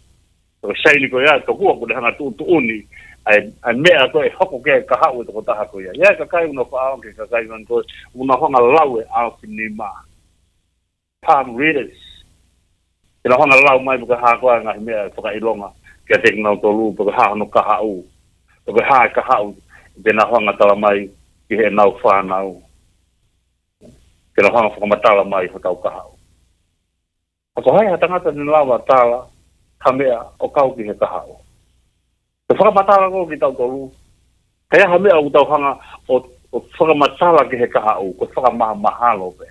Ko e saini ko ia, tokua kuo ne hanga ʻo tuʻutuʻuni ʻa e, ʻa e meʻa ko ē ʻe hoko ki ai e kahaʻu ʻo e tokotaha ko ia. ʻA ia e kakai ʻoku nau faʻa ō ki he kakai ko eni ko ē, ʻoku nau hanga ʻo lau e ʻaofinima. Palm readers. Ke nau hanga ʻo lau mai pe ko e hā koā e ngaahi meʻa ʻe fakaʻilonga kiate kinautolu, pe ko e hā hono kahaʻu, pe ko e hā e kahaʻu te nau hanga ʻo tala mai ki heʻenau fānau. Ke nau hanga ʻo fakamatala mai hotau kahaʻu. Ka ko hai ha tangata te ne lava ʻo tala ha meʻa ʻo kau ki he kahaʻu? Ko e fakamatala ko ē kiate kitautolu, ka ʻi ai ha meʻa ʻoku tau hanga ʻo, ʻo fakamatala ki he kahaʻu, ko e fakamahamahalo pē.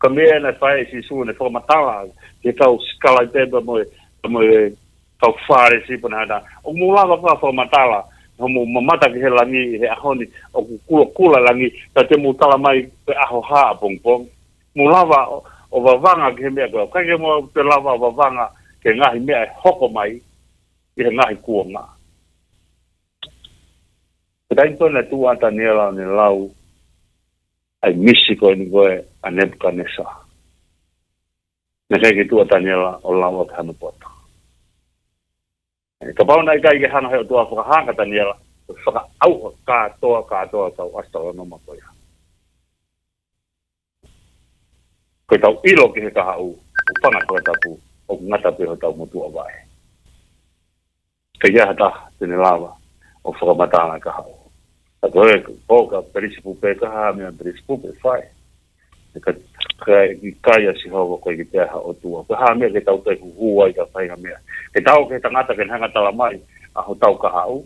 Ko e meʻa naʻe fai ʻe Sīsū, naʻe fakamatala ki he kau sikalaipe pea mo e, pea mo e kau Fālesi pea naʻe hā, ʻoku mou lava koā ʻo fakamatala, hoʻomou mamata ki he langi he ʻaho ni, ʻoku kulokula e langi, ka te mou tala mai pe ko e ʻaho hā ʻapongipongi? Mou lava ʻo, ʻo vavanga ki he meʻa ko ē, ʻikai ke mou toe lava ʻo vavanga ki he ngaahi meʻa ʻe hoko mai ʻi he ngaahi kuonga. Ko e taimi ko ē naʻe tuʻu ai ʻa Taniela ʻo ne lau ʻa e misi ko eni ko ē ʻa Nepukanesa, naʻe ʻikai ke tuʻu ʻa Taniela ʻo lau ʻaki hano poto. Kapau naʻe ʻikai ke hanga ʻe he ʻOtua ʻo fakahā kia Taniela, ʻo fakaʻauha kātoa, kātoa e kau ʻasitalōnoma ko ia. Ko ʻetau ʻilo ki he kahaʻu, ʻoku fanga Tohi Tapu, ʻoku ngata pē hotau motuʻa vaʻe. Ka ʻi ai ha taha te ne lava ʻo fakamatala e kahaʻu. Ka ko e, ko kia Pelisipupe, ko e hā e meʻa ʻa Pelisipupe ʻe fai? Ka, ka ʻikai ʻa Sihova, ʻoku ʻikai ke toe ʻi ai ha ʻOtua. Ko e hā e meʻa ke tau toe huhū ai ki ha faʻahinga meʻa? Ke tau ō ki he tangata ke ne hanga ʻo tala mai ʻa hotau kahaʻu?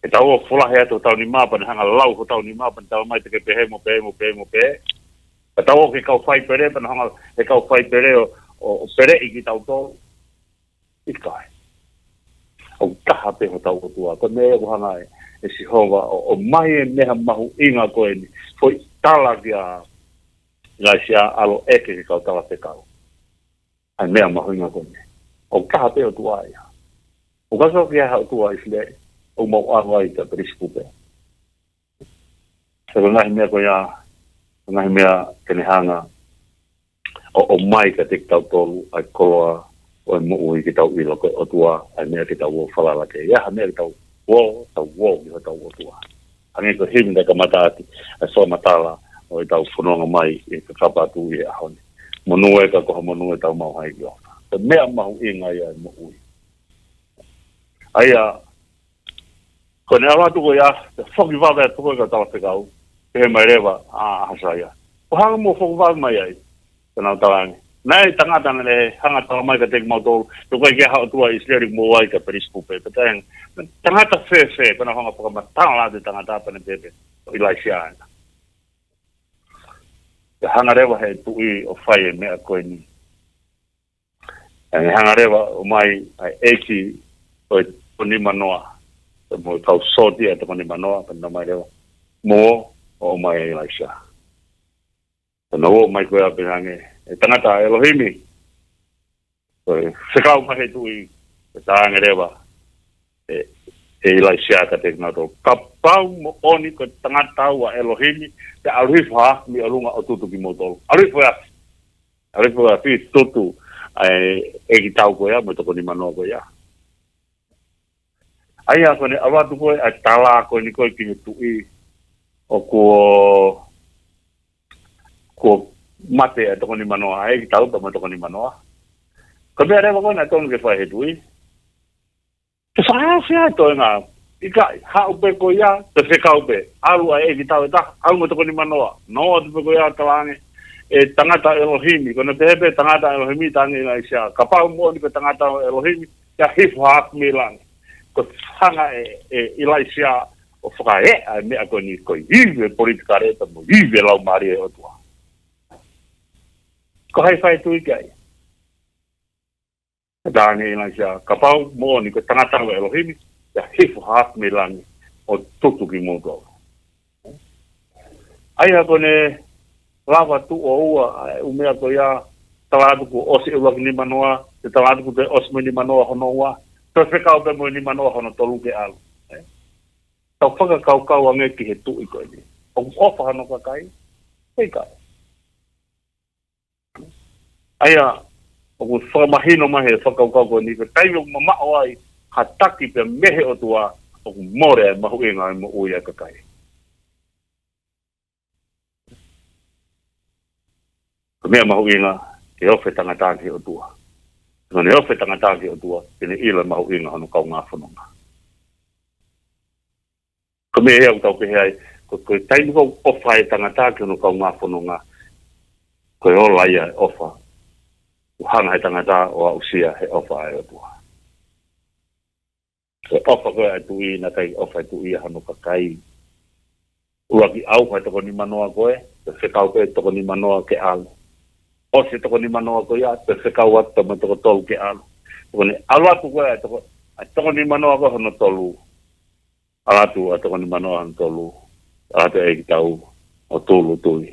Ke tau ō ʻo folahi atu hotau nima pea ne hanga ʻo lau hotau nima pea ne tala mai te ke pehē mo pehē mo pehē mo pehē? Ke tau ō ki he kau fai pele pea ne hanga ʻe he kau fai pele ʻo, ʻo, ʻo peleʻi kitautolu? ʻIkai. ʻOku taha pē hotau ʻOtua. Ko e meʻa ia ʻoku hanga ʻe, ʻe Sihova ʻo, ʻo ʻomai e meʻa mahuʻinga ko eni. Foʻi tala kia ʻIlaisiā, ʻalu ʻo ʻeke ki he kau talafekau ʻa e meʻa mahuʻinga ko eni. ʻOku taha pē ʻOtua ia. ʻOku ʻikai ke ʻi ai ha ʻOtua ʻi ʻIsileli, ʻoku mou ʻalu ai kia Pelisipupe. Ko e ngaahi meʻa ko ia, ko e ngaahi meʻa te ne hanga ʻo, ʻomai kiate kitautolu ʻa e koloa ʻo e moʻui, ke tau ʻilo ko e ʻOtua ʻa e meʻa ke tau ō ʻo falala ki ai. ʻI ai ha meʻa ke tau ō, tau ō ki hotau ʻOtua. Hangē ko e himi naʻe kamata ʻaki ʻa e fakamatala ʻo ʻetau fononga mai ʻi he kakapa atu ʻi he ʻaho ni. Monū ē ka ko ha monū ʻetau maʻu ha ʻEiki ʻofa. Ko e meʻa mahuʻinga ia ʻi he moʻui. ʻA ia, ko ʻene ʻalu atu ko ia, pea foki vave atu ko e kau talafekau, pehē mai leva ʻa ʻAhasaia, ʻoku hanga mo foki vave mai ai. Pea nau talaange, naʻe tangata naʻe hanga tala mai kiate kimautolu, ʻoku ʻikai ke ʻi ai ha ʻotua ʻi ʻIsileli, mou ō ai kia Pelisipupe. Pea talaange, tangata fēfē? Pea nau hanga fakamatala atu e tangata, pea ne pehē, ʻo ʻIlaisiā ena. Pea hanga leva he tuʻi ʻo fai e meʻa ko eni. Pea ne hanga leva ʻo ʻomai ʻa e ʻeiki ʻo e toko nimanoa, pea mo e kau sōtia ʻa e toko nimanoa, pea ne ʻomai leva, mou ō ʻo ʻomai ʻa ʻIlaisiā. Pea nau ō mai ko ia pea talaange, ʻe tangata ʻa ʻElohimi, ko e fekau mai he tuʻi, pea talaange leva ʻe, ʻe ʻIlaisiā kiate kinautolu, kapau moʻoni ko e tangata au ʻa ʻElohimi, pea ʻalu hifo ha afi mei ʻolunga ʻo tutu kimoutolu. ʻAlu hifo e afi. ʻAlu hifo e afi, tutu ʻa e ʻeikitau ko ia mo e toko nimanoa ko ia. ʻA ia ko ʻene ʻalu atu ko ē ʻa e tala ko eni ko ē ki he tuʻi, ʻoku, kuo mate ʻa e toko nimanoa, ʻa e ʻeikitau pea mo e toko nimanoa. Ko e meʻa leva ko ē naʻe tonu ke fai he tuʻi, ke fakahaofi ʻa e toenga. ʻIkai, haʻu pē ko ia, pea fekau pē. ʻAlu ʻa e ʻeikitau ʻe taha, ʻalu mo e toko nimanoa. Nau ō atu pē ko ia, talaange, ʻe tangata ʻElohimi, ko ʻene pehē pē tangata ʻElohimi, talaange ʻe ʻIlaisiā, kapau moʻoni ko e tangata ʻElohimi, pea hifo ha afi mei langi. Ko e hanga ʻe, ʻe ʻIlaisiā ʻo fakaeʻa e meʻa ko eni, ko e ivi politikale pea mo e ivi laumālie ʻo e ʻOtua. Ko hai fai tuʻi ki ai? Pea talaange ʻe ʻIlaisiā, kapau moʻoni ko e tangata au ʻa ʻElohimi, pea hifo ha afi mei langi ʻo tutu kimoutolu. ʻA ia ko ʻene lava tuʻo ua ʻa e ʻū meʻa ko ia, tala atu kuo ʻosi e ʻuluaki nimanoa, pea tala atu kuo toe ʻosi mo e nimanoa hono ua, toe fekau pē mo e nimanoa hono tolu ke ʻalu. Ē? Tau fakakaukau ange ki he tuʻi ko eni. ʻOku ʻofa hono kakai? ʻIkai. ʻA ia, ʻoku fakamahino mai he fakakaukau ko eni, ko e taimi ʻoku mamaʻo ai ha taki pea mei he ʻOtua, ʻoku mole ai e mahuʻinga ʻo e moʻui ʻa e kakai. Ko e meʻa mahuʻinga ke ofi e tangata ki he ʻOtua. Ko ʻene ofi e tangata ki he ʻOtua, te ne ʻilo e mahuʻinga hono kaungā fononga. Ko e meʻa ia ʻoku tau pehē ai, ko, ko e taimi ʻoku ʻofa ai e tangata ki hono kaungā fononga, ko e ola ia e ʻofa. ʻOku hanga he tangata ʻo aʻusia he ʻofa ʻa e ʻOtua. Ko e ʻofa ko ē ʻa e tuʻi, naʻe ʻikai ʻofa e tuʻi ʻa hono kakai. ʻUluaki ʻauha e toko nimanoa ko ē, pea fekau pē e toko nimanoa ke ʻalu. ʻOsi e toko nimanoa ko ia, pea fekau atu pē mo e toko tolu ke ʻalu. Ko ʻene ʻalu atu ko ē ʻa e toko, ʻa e toko nimanoa ko ē hono tolu. ʻAlu atu ʻa e toko nimanoa hono tolu, ʻalu atu e ʻeikitau ʻo tūʻulutui.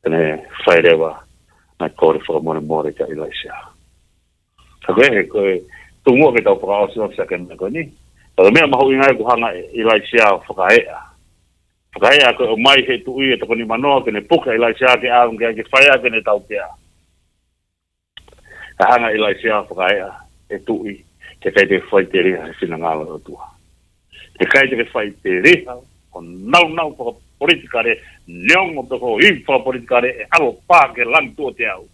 Pea ne fai leva ʻa e kole fakamolemole kia ʻIlaisiā. Ka ko e, ko e tuʻunga ke tau fakaʻosiʻosi ʻaki e meʻa ko eni. Ka ko e meʻa mahuʻinga ia ʻoku hanga ʻe ʻIlaisiā ʻo fakaeʻa. Fakaeʻa ko e ʻomai he tuʻi e toko nimanoa ke ne puke ʻa ʻIlaisiā ke ʻalu ki ai ke fai ʻaki ʻene tautea. Ka hanga ʻe ʻIlaisiā ʻo fakaeʻa e tuʻi, heʻikai te ke faʻiteliha he finangalo ʻo e ʻOtua. Heʻikai te ke faʻiteliha ʻo nāunau fakapolitikale, neongo pe ko e ivi fakapolitikale ʻe ʻalu ʻo pā ki he langi tuʻo teau.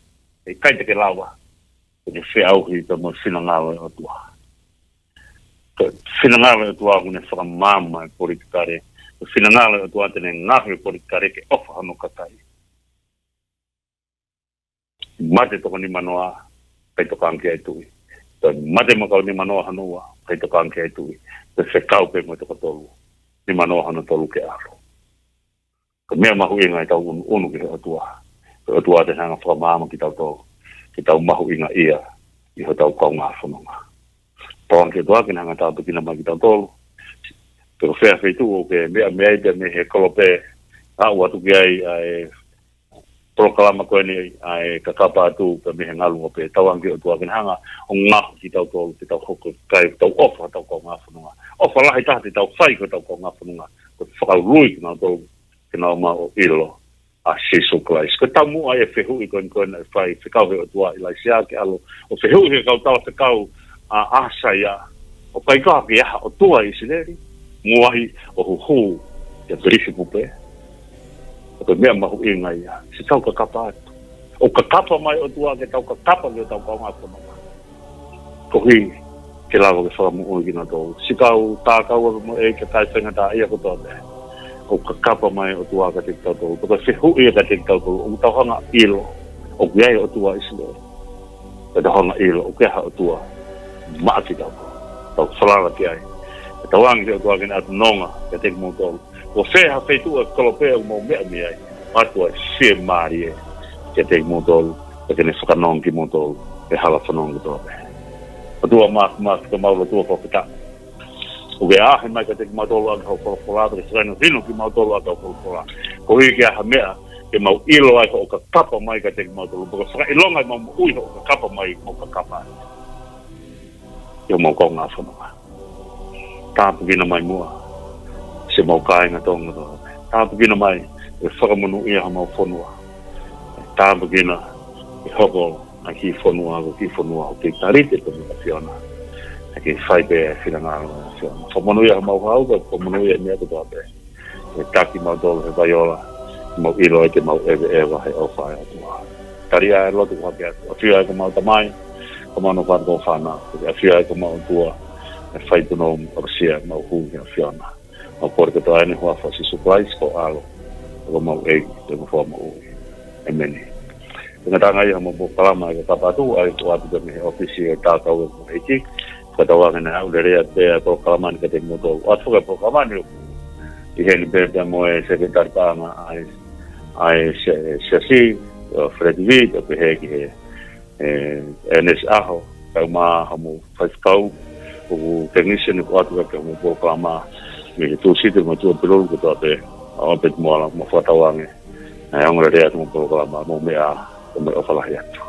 Heʻikai te ke lava, te ke feʻauhi pea mo e finangalo ʻo e ʻOtua. Ko e finangalo ʻo e ʻOtua ʻoku ne fakamaama e politikale. Ko e finangalo ʻo e ʻOtua te ne ngaohi e politikale ke ʻofa hono kakai. Mate toko nimanoa, ʻikai tokanga ki ai e tuʻi. Pea mate mo e kau nimanoa hono ua, ʻikai tokanga ki ai e tuʻi. Pea fekau pē mo e toko tolu, nimanoa hono tolu ke ʻalu. Ko e meʻa mahuʻinga ʻetau ʻunuʻunu ki he ʻOtua. Ko e ʻOtua te ne hanga fakamaama kitautolu, ke tau mahuʻingaʻia ʻi hotau kaungā fononga. Tauange ki he ʻOtua ke ne hanga tāpuekina mai kitautolu. Pe ko fē ha feituʻu ʻoku ke meʻa mei ai pea mei he kolope, aʻu atu ki ai ʻa e polokalama ko eni ʻa e kakapa atu pea mei he ngaluope. Tauange ki he ʻOtua ke ne hanga ʻo ngaohi kitautolu, ke tau hoko ko e kakai ʻoku tau ʻofa hotau kaungā fononga. ʻOfa lahi taha te tau fai ki hotau kaungā fononga, ko e fakaului kinautolu ke nau ō mai ʻo ʻilo ʻa Sīsū Kalaisi. Ko e taumuʻa ia e fehuʻi ko eni ko ē naʻe fai, fekau he ʻOtua ʻa ʻIlaisiā ke ʻalu ʻo fehuʻi he kau talafekau ʻa ʻAhasaia, ʻOku ʻikai ke ʻi ai ha ʻOtua ʻi ʻIsileli, muʻa ʻi hoʻo hū ʻia Pelisipupe. ʻOku meʻa mahuʻinga ia, siʻi tau kakapa atu. ʻOku kakapa mai ʻOtua ke tau kakapa ki hotau kaungāfononga. Koeʻuhi ke lava ke fakamoʻui kinautolu. Siʻi kau tākau ʻa mo e kakai faingataʻaʻia kotoa pē. ʻOku kakapa mai ʻOtua kiate kitautolu. Pea ko e fehuʻi ia kiate kitautolu. ʻOku tau hanga ʻo ʻilo ʻoku ʻi ai ʻOtua ʻi ʻIsileli. Pea tau hanga ʻo ʻilo ʻoku ʻi ai ha ʻOtua maʻa kitautolu. Tau falala ki ai. Pea tauange ki he ʻOtua ke ne ʻatu nonga kiate kimoutolu. Ko fē ha feituʻu ʻo e kolope ʻoku mou meʻa mei ai, ʻoatu ʻa e fiemālie kiate kimoutolu, pea ke ne fakanonga kimoutolu he hala fononga kotoa pē. ʻOtua Māfimafi, ko homau lotu ʻoku fakafetaʻi. ʻOku ke ʻaʻahi mai kiate kimautolu ʻaki hoʻo folofola, pea ke fakahinohino kimautolu ʻaki hoʻo folofola. Koeʻuhi ke ʻi ai ha meʻa ke mau ʻilo ai hoʻo kakapa mai kiate kimautolu, pea ke fakaʻilonga ʻi heʻemau moʻui hoʻo kakapa mai, mau kakapa ai ʻi homau kaungāfononga. Tāpuekina mai muʻa siʻemau kāinga Tonga kotoa. Tāpuekina mai ʻa e fakamonūʻia homau fonua. Tāpuekina ʻi he hoko ʻa e kiʻi fonua ko e kiʻi fonua ʻoku kei talite pē mo e ʻAfiona. ʻA e kei fai pē ʻa e finangalo ʻo e ʻAfiona. Fakamonūʻia homau hau, pea fakamonūʻia ʻi he meʻa kotoa pē. ʻE taki kimautolu he vai ola, mau ʻilo ʻe te mau ʻeveʻeva he ʻofa ʻa e ʻOtua. Tali ʻa e lotu ko ē atu. ʻAfio ʻa e ko homau Tamai, ko homau Nofoʻanga, ko e fānau. ʻAfio ʻa e ko homau ʻOtua, ʻa e fai tunou ʻo sia mau hū ki he ʻAfiona. Mau kole kotoa ʻeni he huafa ʻo Sīsū Kalaisi ko ho ʻAlo, ko homau ʻEiki, pea mo e Fakamoʻui. ʻĒmeni. Ko e ngataʻanga ia homau polokalama ʻa e Kakapa Atu, ʻa ia ʻoku ʻoatu pē mei he ʻōfisi ʻo e tākau ʻa e ʻEiki. Fakatauange naʻa ʻoku lelei atu pē ʻa e polokalama ni kiate kimoutolu. ʻOatu foki ʻa e polokalama ni ʻi heni pē pea mo e Sekelitali Paʻanga ʻa e, ʻa e Se-, Siasi, ʻo Fred Reed, ʻo pehē ki he, ʻe, Ernest ʻAho, kae ʻumaʻā homau faifekau, ʻoku technician ʻoku ʻoatu pē homau polokalama mei he Tūsite mo e Tuʻapulelulu kotoa pē, ʻa Obed Moala, mo fakatauange naʻe ongo lelei atu homau polokalama, mou meʻa ā, ʻo mou ʻofa lahi atu.